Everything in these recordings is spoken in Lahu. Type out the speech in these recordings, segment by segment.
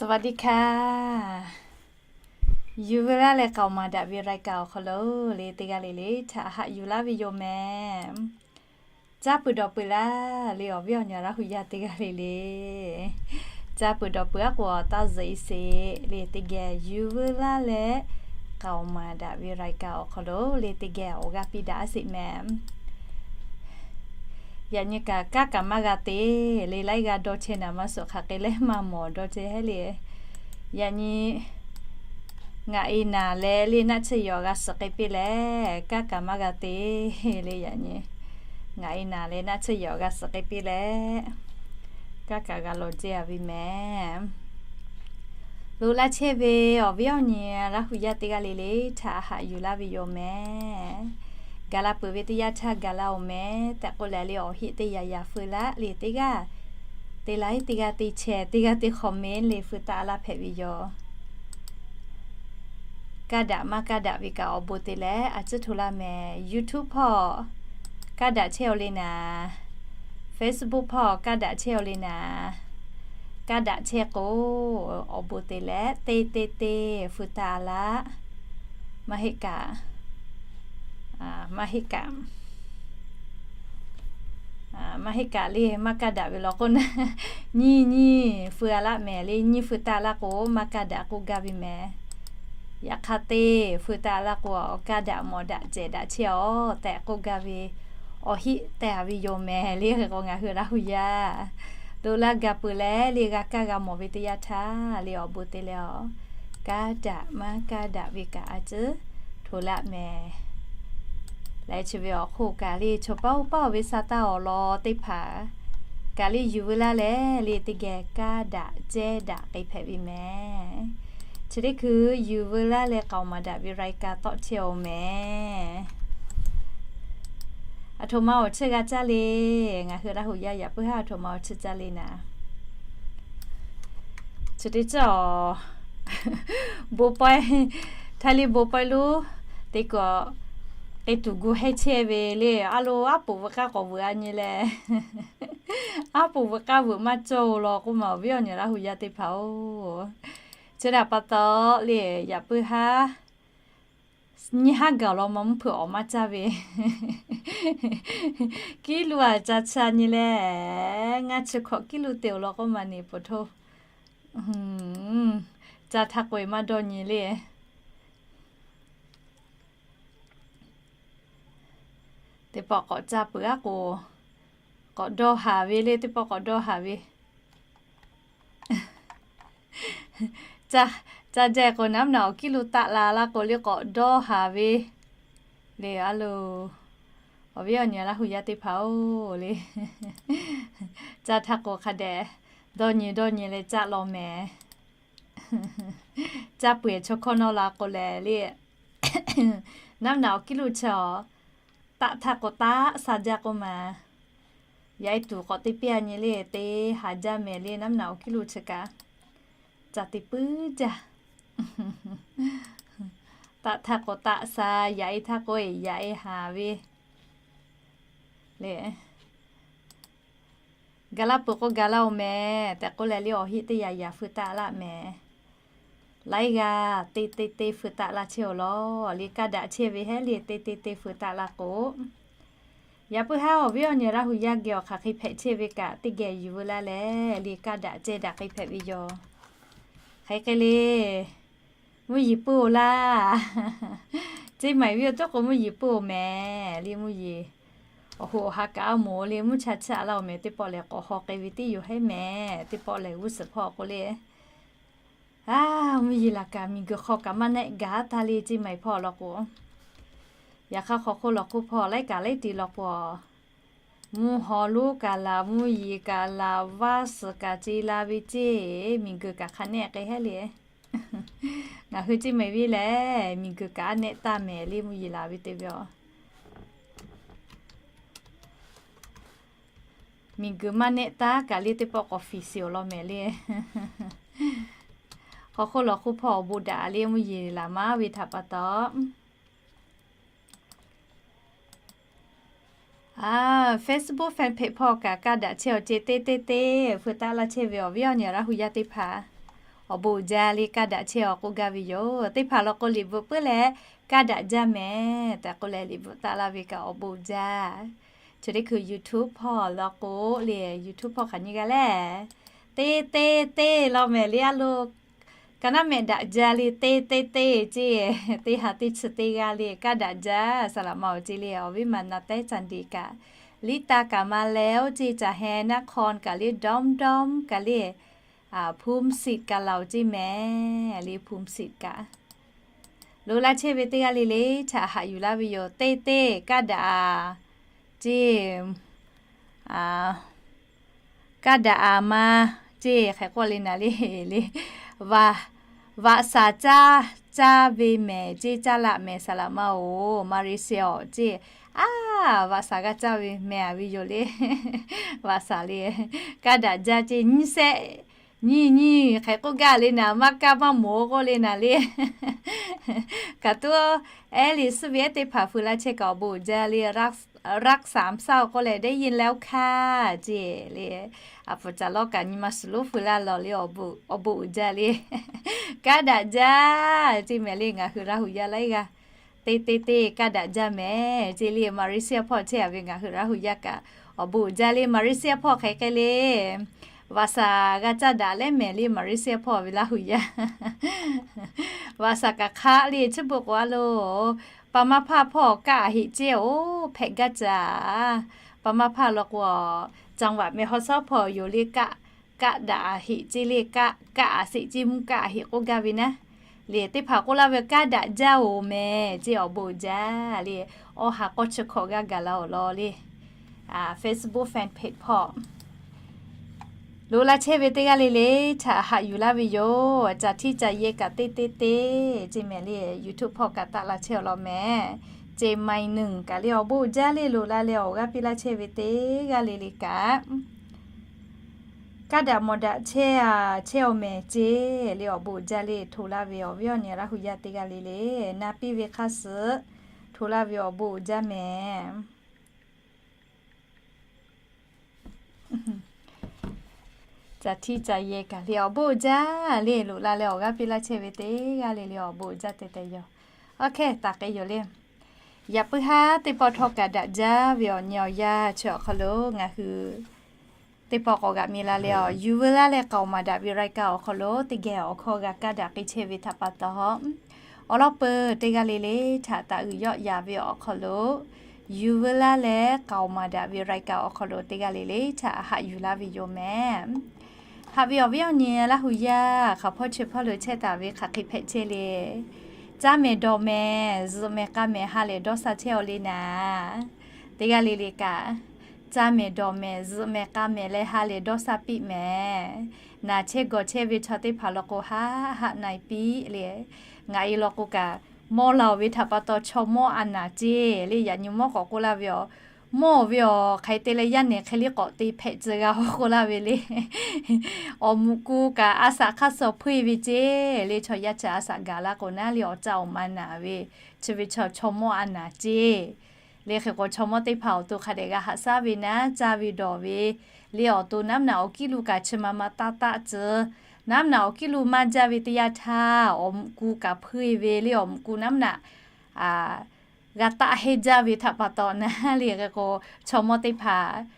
สวัสดีค่ะ Yuˬ veu laˇ leh k'aoˍ maˍ daꞈ ve รายการ awˬ hk'aw lo le teˇ g'aˇ le le htaꞈ haꞈ yuˬ laˇ ve yoˬ mehˍ. Caˇ peuˬ dawˬ peuˬ laˇ le awˬ viˉ awˬ nyi Laˇ hu yaˇ teˇ g'aˇ le le. Caˇ peuˬ dawˬ peuˬ aˉ k'o taˇ zuhꞈ-e sheˍ le teˇ geh Yuˬ veu laˇ leh k'aoˍ maˍ daꞈ ve รายการ awˬ hk'aw lo le teˇ geh awˬ g'aˇ piˇ daꞈ sheˍ mehˍ. Yaꞈ nyi kaꞈ kanˉ kaꞈ maˇ g'a te le laiˉ g'aˇ dawˇ chehˇ naˍ maˇ suhˍ hk'aˬ hk'e leh maˇ mawˬ dawˇ chehˇ heˆ le. Yaꞈ nyi ngaˬ e naˍ leh le naˆ tsuhˇ yaꞈ g'a suhˍ k'ai piˇ leh kanˉ kaꞈ maˇ g'a te le yaꞈ nyi ngaˬ e naˍ leh naˆ tsuhˇ yaꞈ g'a suhˍ k'ai piˇ leh kanˉ kaꞈ g'a lawˬ jehˇ-a ve mehˍ. Lo laˇ chehˇ ve awˬ viˉ awˬ nyi Laˇ hu yaˇ teˇ g'aˇ le le htaꞈ haꞈ yuˬ laˇ ve yoˬ mehˍ. Gaˬ la peuˬ ve teˇ yanˇ htaˇ gaˬ la-oˬ mehˍ tehꞈ k'oˆ leh le awˬ heˆ teˇ yanˇ yanˇ feu laˇ le teˇ g'aˇ te laiˉ teˇ g'aˇ te chehˇ teˇ g'aˇ te hk'awꞈ mehˍ le feu taˆ laˇ hpehꞈ ve yoˬ. Kaˇ daꞈ maˇ kaˇ daꞈ ve kaꞈ awˬ bon te leh a ciˉ hto laˇ mehˍ. YouTube hpawˇ kaˇ daꞈ chehˇ-aw le naˍ, Facebook hpawˇ kaˇ daꞈ chehˇ-aw le naˍ, kaˇ daꞈ chehˇ k'o awˬ bon te leh teˇ teˇ teˇ feu taˆ laˇ. Maˇ heˆ kaꞈ, maˇ heˆ kaꞈ, maˇ heˆ kaꞈ le maˇ kaˇ daꞈ ve law k'oˆ naˍ, nyiˇ nyiˇ feu-a laˇ mehˍ le nyiˇ feu taˆ laˇ k'o maˇ kaˇ daꞈ k'oˆ gaˇ ve mehˍ. Yaꞈ hk'aˇ teˇ feu taˆ laˇ k'o kaˇ daꞈ mawˬ daꞈ cehˬ daꞈ chehˇ-aw tehꞈ k'oˆ gaˇ ve awˬ heˆ teh-a ve yoˬ mehˍ le. Hk'e k'o ngaˬ hui Laˇ hu yaˇ lo laˇ gaˬ peuˬ leh le g'a kaˇ g'a mawˬ ve teˇ yanˇ htaˇ le awˬ bon te leh-aˬ, kaˇ daꞈ maˇ kaˇ daꞈ ve kaꞈ a ciˉ hto laˇ mehˍ. Leh chi ve awˬ hk'oˆ kaꞈ le chaw paˇ-oˬ paˇ-oˬ ve sa taˇ awˬ lawn teˇ hpaˍ kaꞈ le Yuˬ veu laˇ leh le teˇ geh kaˇ daꞈ cehˇ daꞈ k'ai hpehꞈ ve mehˍ. Chi teˇ hkui Yuˬ veu laˇ leh k'aoˍ maˍ daꞈ ve รายการ tawˆ chehˇ-oˬ mehˍ. Aˬ htoꞈ ma awˬ chiˇ g'a caˇ le, ngaˬ hui Laˇ hu yaˇ yaꞈ puiˉ haˉ aˬ htoꞈ ma awˬ chiˇ caˇ le naˍ. Chi teˇ ceuˬ-aˬ, bon pawehˇ, htaˇ le bon pawehˇ lonˉ te kuiˬ k'ai tuˬ gu hehˇ chehˇ ve le. A lo aˉ poꞈ veuꞈ k'aˇ k'awꞈ veuꞈ-a nyi leh, aˉ poꞈ veuꞈ k'aˇ veuꞈ maˇ cawˇ-oˬ law k'oˆ ma awˬ viˉ awˬ nyi Laˇ hu yaˇ teˇ hpaˍ-oˬ. Chi htaꞈ pa taw le yaꞈ puiˉ haˉ nyiˇ haˉ gaˬ law ma mvuhˇ hpeuꞈ awˬ maˇ caˇ ve กิโล aˬ ca ca nyi leh, ngaˇ chi hkawꞈ กิโล te-oˬ law k'oˆ ma neˬ poˬ htoˇ. Ca htaˇ k'o-e maˇ dawˇ nyi le. Teˇ pawˆ k'awꞈ ca peuˬ aˉ k'o, k'awꞈ dawˇ haˍ ve le, teˇ pawˆ k'awꞈ dawˇ haˍ ve. Ca jaˇ k'o naˉ naꞈ awˬ กิโล taˆ la laˇ k'o le k'awꞈ dawˇ haˍ ve le. A lo, awˬ viˉ awˬ nyi Laˇ hu yaˇ teˇ hpaˍ-oˬ le, ca htaˇ k'o hk'a dehꞈ dawˇ nyi dawˇ nyi leh caˆ law mehˍ. Caˇ peuˬ-eˬ chaw hkawˇ nawˇ la k'o lehˬ le, naˉ naꞈ awˬ กิโล chi-aˬ, taˆ htaˇ k'o taˆ sha jaˇ k'oˆ ma. Yaꞈ e tuˬ k'awꞈ te piˇ-a nyi le te haˍ jaˇ mehˍ le naˉ naꞈ awˬ กิโล chi kaꞈ. Ca te puiˉ jaˇ. Taˆ htaˇ k'o taˆ sha, yaꞈ e htaˇ k'o-e yaꞈ e haˍ ve le. Gaˬ laˇ peuˬ k'o gaˬ laˇ-oˬ mehˍ tehꞈ k'oˆ leh le awˬ heˆ teˇ yanˇ yanˇ feu taˆ laˇ mehˍ. Laiˉ g'aˇ te te te feu taˆ laˇ chehˇ-oˬ law le, kaˇ daꞈ chehˇ ve hehˉ le te te te feu taˆ laˇ k'o, yaꞈ puiˉ haˉ awˬ viˉ awˬ nyi Laˇ hu yaˇ geh awˬ hk'aˬ hk'e hpehꞈ chehˇ ve kaꞈ teˇ geh Yuˬ veu laˇ leh le kaˇ daꞈ cehˇ daꞈ k'ai hpehꞈ ve yoˬ. Hk'e hk'e le, mvuhˇ yeˬ puiˉ-oˬ laˇ. Ceˇ maiˍ viˇ-oˬ, tawˇ k'o mvuhˇ yeˬ puiˉ-oˬ mehˍ le mvuhˇ yeˬ. Awˬ hoꞈ awˬ ha kaꞈ a moˍ le mvuhˇ cha chaˆ laˇ-oˬ mehˍ. Teˇ pawˆ lehˬ k'awꞈ haw k'ai ve tiˉ yoˬ hehˉ mehˍ. Teˇ pawˆ lehˬ g'uˇ suhˍ hpawˇ k'o le, a, mvuhˇ yeˬ laˬ kaꞈ miˬ guiˬ hk'aw kaꞈ maˇ nehˆ gaˬ taˇ le ceˇ maiˍ hpawˇ law k'o. Yaꞈ hk'aˇ hk'aw hk'oˆ lawˬ hk'oˆ hpawˇ laiˉ kaꞈ laiˉ te law k'o, mvuhˇ haw lonˉ kaꞈ laˬ, mvuhˇ yeˬ kaꞈ laˬ, vaˇ suhˍ kaꞈ ce la ve ceˇ, miˬ guiˬ kaꞈ hk'a nehˆ k'ai hehˉ le. Ngaˬ hui ceˇ maiˍ viˇ lehˬ miˬ guiˬ kaꞈ a nehˆ taˇ mehˍ le mvuhˇ yeˬ laˬ ve te ve-aˬ. Miˬ guiˬ maˇ nehˆ taˇ kaꞈ le teˇ pawˆ k'awꞈ fiˍ shiˍ-oˬ law mehˍ le. Hk'aw hk'oˆ lawˬ hk'oˆ hpawˇ awˬ bon daꞈ le mvuhˇ yeˬ laˬ maˇ ve htaꞈ pa taw. Facebook fan page hpawˇ kaꞈ kaˇ daꞈ chehˇ-oˬ ceˇ teˇ teˇ teˇ feu taˆ laˇ chehˇ ve awˬ viˉ awˬ nyi Laˇ hu yaˇ teˇ hpaˍ. awˬ bon uiˍ jaˇ le, kaˇ daꞈ chehˇ-aw k'oˆ gaˇ ve yoˬ. Teˇ hpaˍ law k'o liꞈ bvuhꞈ puiˉ leh kaˇ daꞈ jaˇ mehˍ tehꞈ k'oˆ leh liꞈ bvuhꞈ taˆ laˇ ve kaꞈ awˬ bon uiˍ jaˇ. Chi teˇ hkui YouTube hpawˇ law k'o le, YouTube hpawˇ hk'aˬ nyi g'a le, teˇ teˇ teˇ law mehˍ le a lo, ka naˉ mehꞈ daꞈ jaˇ le, teˇ teˇ teˇ ceˇ, teˇ ha teˇ chi teˇ g'aˇ le, kaˇ daꞈ jaˇ saˍ laꞈ ma-oˬ ceˇ le. Awˬ viˉ ma na teh caˇ ndeˍ kaꞈ, liˇ taˇ kaꞈ ma leh-oˆ ceˇ, caˬ heh naˆ hk'aw kaꞈ le, dawˇ dawˇ kaꞈ le, hpu siꞈ kaꞈ laˬ-oˬ ceˇ mehˍ le, hpu siꞈ kaꞈ. Loꞈ la chehˇ ve teˇ g'aˇ le le htaꞈ haꞈ yuˬ laˇ ve yoˬ. Teˇ teˇ kaˇ daꞈ ceˇ, kaˇ daꞈ a ma ceˇ hk'e k'oˆ le naˍ le, le, vaꞈ saˍ caˇ, caˇ ve mehˍ ceˇ, caˇ laꞈ mehˍ saˍ laꞈ ma-oˬ, Malaysia-oˬ ceˇ. A, vaꞈ saˍ g'a caˇ ve mehˍ a ve yoˬ le. Vaꞈ saˍ le, kaˇ daꞈ jaˇ ceˇ, nyiˇ sehˆ nyiˇ nyiˇ hk'e k'oˆ gaˇ le naˍ, maˇ kaˇ maˇ moˍ k'oˆ le naˍ le. Kaꞈ tuˉ ehˉ le suhˉ ve ehˉ teˇ hpaˍ feu laˇ chehˇ kaꞈ awˬ bon uiˍ jaˇ le, รักสามเศร้า k'oˆ leh ได้ยินแล้วค่ะ ceˇ le. A pfuhˍ caˍ lawˇ kaꞈ nyi ma suhˍ lonˉ feu laˇ lawˬ le, awˬ bon uiˍ jaˇ le. Kaˇ daꞈ jaˇ ceˇ mehˍ le, ngaˬ hui Laˇ hu yaˇ laiˉ g'aˇ teˇ teˇ teˇ kaˇ daꞈ jaˇ mehˍ ceˇ le. Malaysia hpawˇ chehˇ a ve ngaˬ hui Laˇ hu yaˇ kaꞈ awˬ bon uiˍ jaˇ le. Malaysia hpawˇ hk'e k'ai le, vaꞈ saˍ g'a caˇ daꞈ leh mehˍ le, Malaysia hpawˇ ve Laˇ hu yaˇ. Vaꞈ saˍ kaꞈ hk'aˆ le, chi beuꞈ k'o a lo, pa maˇ hpaˇ hpawˇ kaˆ a heꞈ ceˇ-oˬ, hpehꞈ gaˇ caˍ. Pa maˇ hpaˇ law k'o, จังหวัดแม่ฮ่องสอน hpawˇ yoˬ le, kaˆ, kaˆ daꞈ a heꞈ ceˇ le, kaˆ, kaˆ a seꞈ ceˇ, mvuhˇ kaˆ a heꞈ k'oˆ gaˇ ve naˉ. Le teˇ hpaˍ k'oˆ laˇ ve kaˇ daꞈ jaˇ-oˬ mehˍ ceˇ, awˬ bon uiˍ jaˇ le. Awˬ ha k'awˇ chi hkawꞈ g'a gaˬ la-oˬ law le. Facebook fan page hpawˇ loꞈ la chehˇ ve teˇ g'aˇ le le htaꞈ haꞈ yuˬ laˇ ve yoˬ. Caˬ htiˇ caˬ yehˬ kaꞈ teˇ teˇ teˇ ceˇ mehˍ le, YouTube hpawˇ kaꞈ taˆ la chehˇ-aw law mehˍ. Ceˇ ไมค์หนึ่ง kaꞈ le awˬ bon uiˍ jaˇ le, loꞈ la leh awˬ g'aˇ piˇ laˇ chehˇ ve teˇ g'aˇ le le kaꞈ, kaˇ daꞈ mawˬ daꞈ chehˇ a, chehˇ-aw mehˍ ceˇ le, awˬ bon uiˍ jaˇ le. Hto laˇ ve awˬ viˉ awˬ nyi Laˇ hu yaˇ teˇ g'aˇ le le, na piˇ ve hk'aˇ suhˍ hto laˇ ve awˬ bon uiˍ jaˇ mehˍ. Caˬ htiˇ caˬ yehˬ kaꞈ le awˬ bon uiˍ jaˇ le, loꞈ la leh awˬ g'aˇ piˇ laˇ chehˇ ve teˇ g'aˇ le le awˬ bon uiˍ jaˇ tehꞈ tehꞈ yoˬ. Awˬ hk'e taˍ k'ai yoˬ le. Yaꞈ puiˉ haˉ teˇ pawˆ htawˇ kaꞈ daꞈ jaˇ ve awˬ nyi awˬ yanˇ chi awˬ hk'aw lo ngaˬ hui teˇ pawˆ k'awꞈ g'aꞈ mi la leh, awˬ yuˬ veu laˇ leh k'aoˍ maˍ daꞈ ve รายการ awˬ hk'aw lo teˇ geh awˬ hkawˇ g'a kaˇ daꞈ k'ai chehˇ ve htaꞈ pa taw, awˬ lawn peuˬ teˇ g'aˇ le le htaꞈ taˍ uiˍ yawˆ yan ve awˬ hk'aw lo, yuˬ veu laˇ leh k'aoˍ maˍ daꞈ ve รายการ awˬ hk'aw lo teˇ g'aˇ le le htaꞈ haꞈ yuˬ laˇ ve yoˬ mehˍ. Haꞈ ve awˬ viˉ awˬ nyi Laˇ hu yaˇ hk'aˬ hpawˇ chi hpawˇ lo chehˇ taˍ ve hk'aˬ hk'e hpehꞈ chehˇ le. Caˇ mehˍ dawˬ mehˍ, zuhꞈ mehˍ k'a mehˍ ha lehˬ dawˇ sha chehˇ-aw le naˍ. Teˇ g'aˇ le le kaꞈ, caˇ mehˍ dawˬ mehˍ, zuhꞈ mehˍ k'a mehˍ leh ha lehˬ dawˇ sha piˇ mehˍ. Naˬ chehˇ gawˬ chehˇ ve chaw teˇ hpaˍ law k'o haˆ haˆ na-e piˇ le. Ngaˬ e law k'o kaꞈ, mawˇ la-oˬ ve htaꞈ pa taw chaw mawˇ a naˍ ceˇ le. Yaꞈ nyi mawˇ k'awꞈ k'oˆ laˇ ve, awˬ mawˇ ve awˬ hk'aˬ hk'e te leh yaˇ nehˬ hk'e liˇ k'awꞈ te hpehꞈ tcuh g'a-oˬ k'oˆ laˇ ve le. Awˬ muꞈ ku kaꞈ a shaꞈ hk'aˇ suh hpuˇ-e ve ceˇ le. Chaw yaˇ chi a shaꞈ gaˬ la k'o naˉ le awˬ caˇ awˬ ma naˍ ve, chi ve chaw chaw mawˇ a naˍ ceˇ le. Hk'e k'o chaw mawˇ teˇ hpaˍ awˬ to hk'a dehꞈ g'a haꞈ shaˉ ve naˉ, caˇ ve dawˬ ve le awˬ to naˉ mvuhˇ naꞈ awˬ kiˉ lo kaꞈ chi ma ma taˇ taˆ tcuh. Naˉ mvuhˇ naꞈ awˬ kiˉ lo maˇ jaˇ ve teˇ yanˇ htaˇ awˬ muꞈ ku kaꞈ hpuˇ-e ve le, awˬ muꞈ ku naˉ mvuhˇ naꞈ g'a taˆ hehnˇ jaˇ ve htaꞈ pa taw naˉ le. Hk'e k'o chaw mawˇ teˇ hpaˍ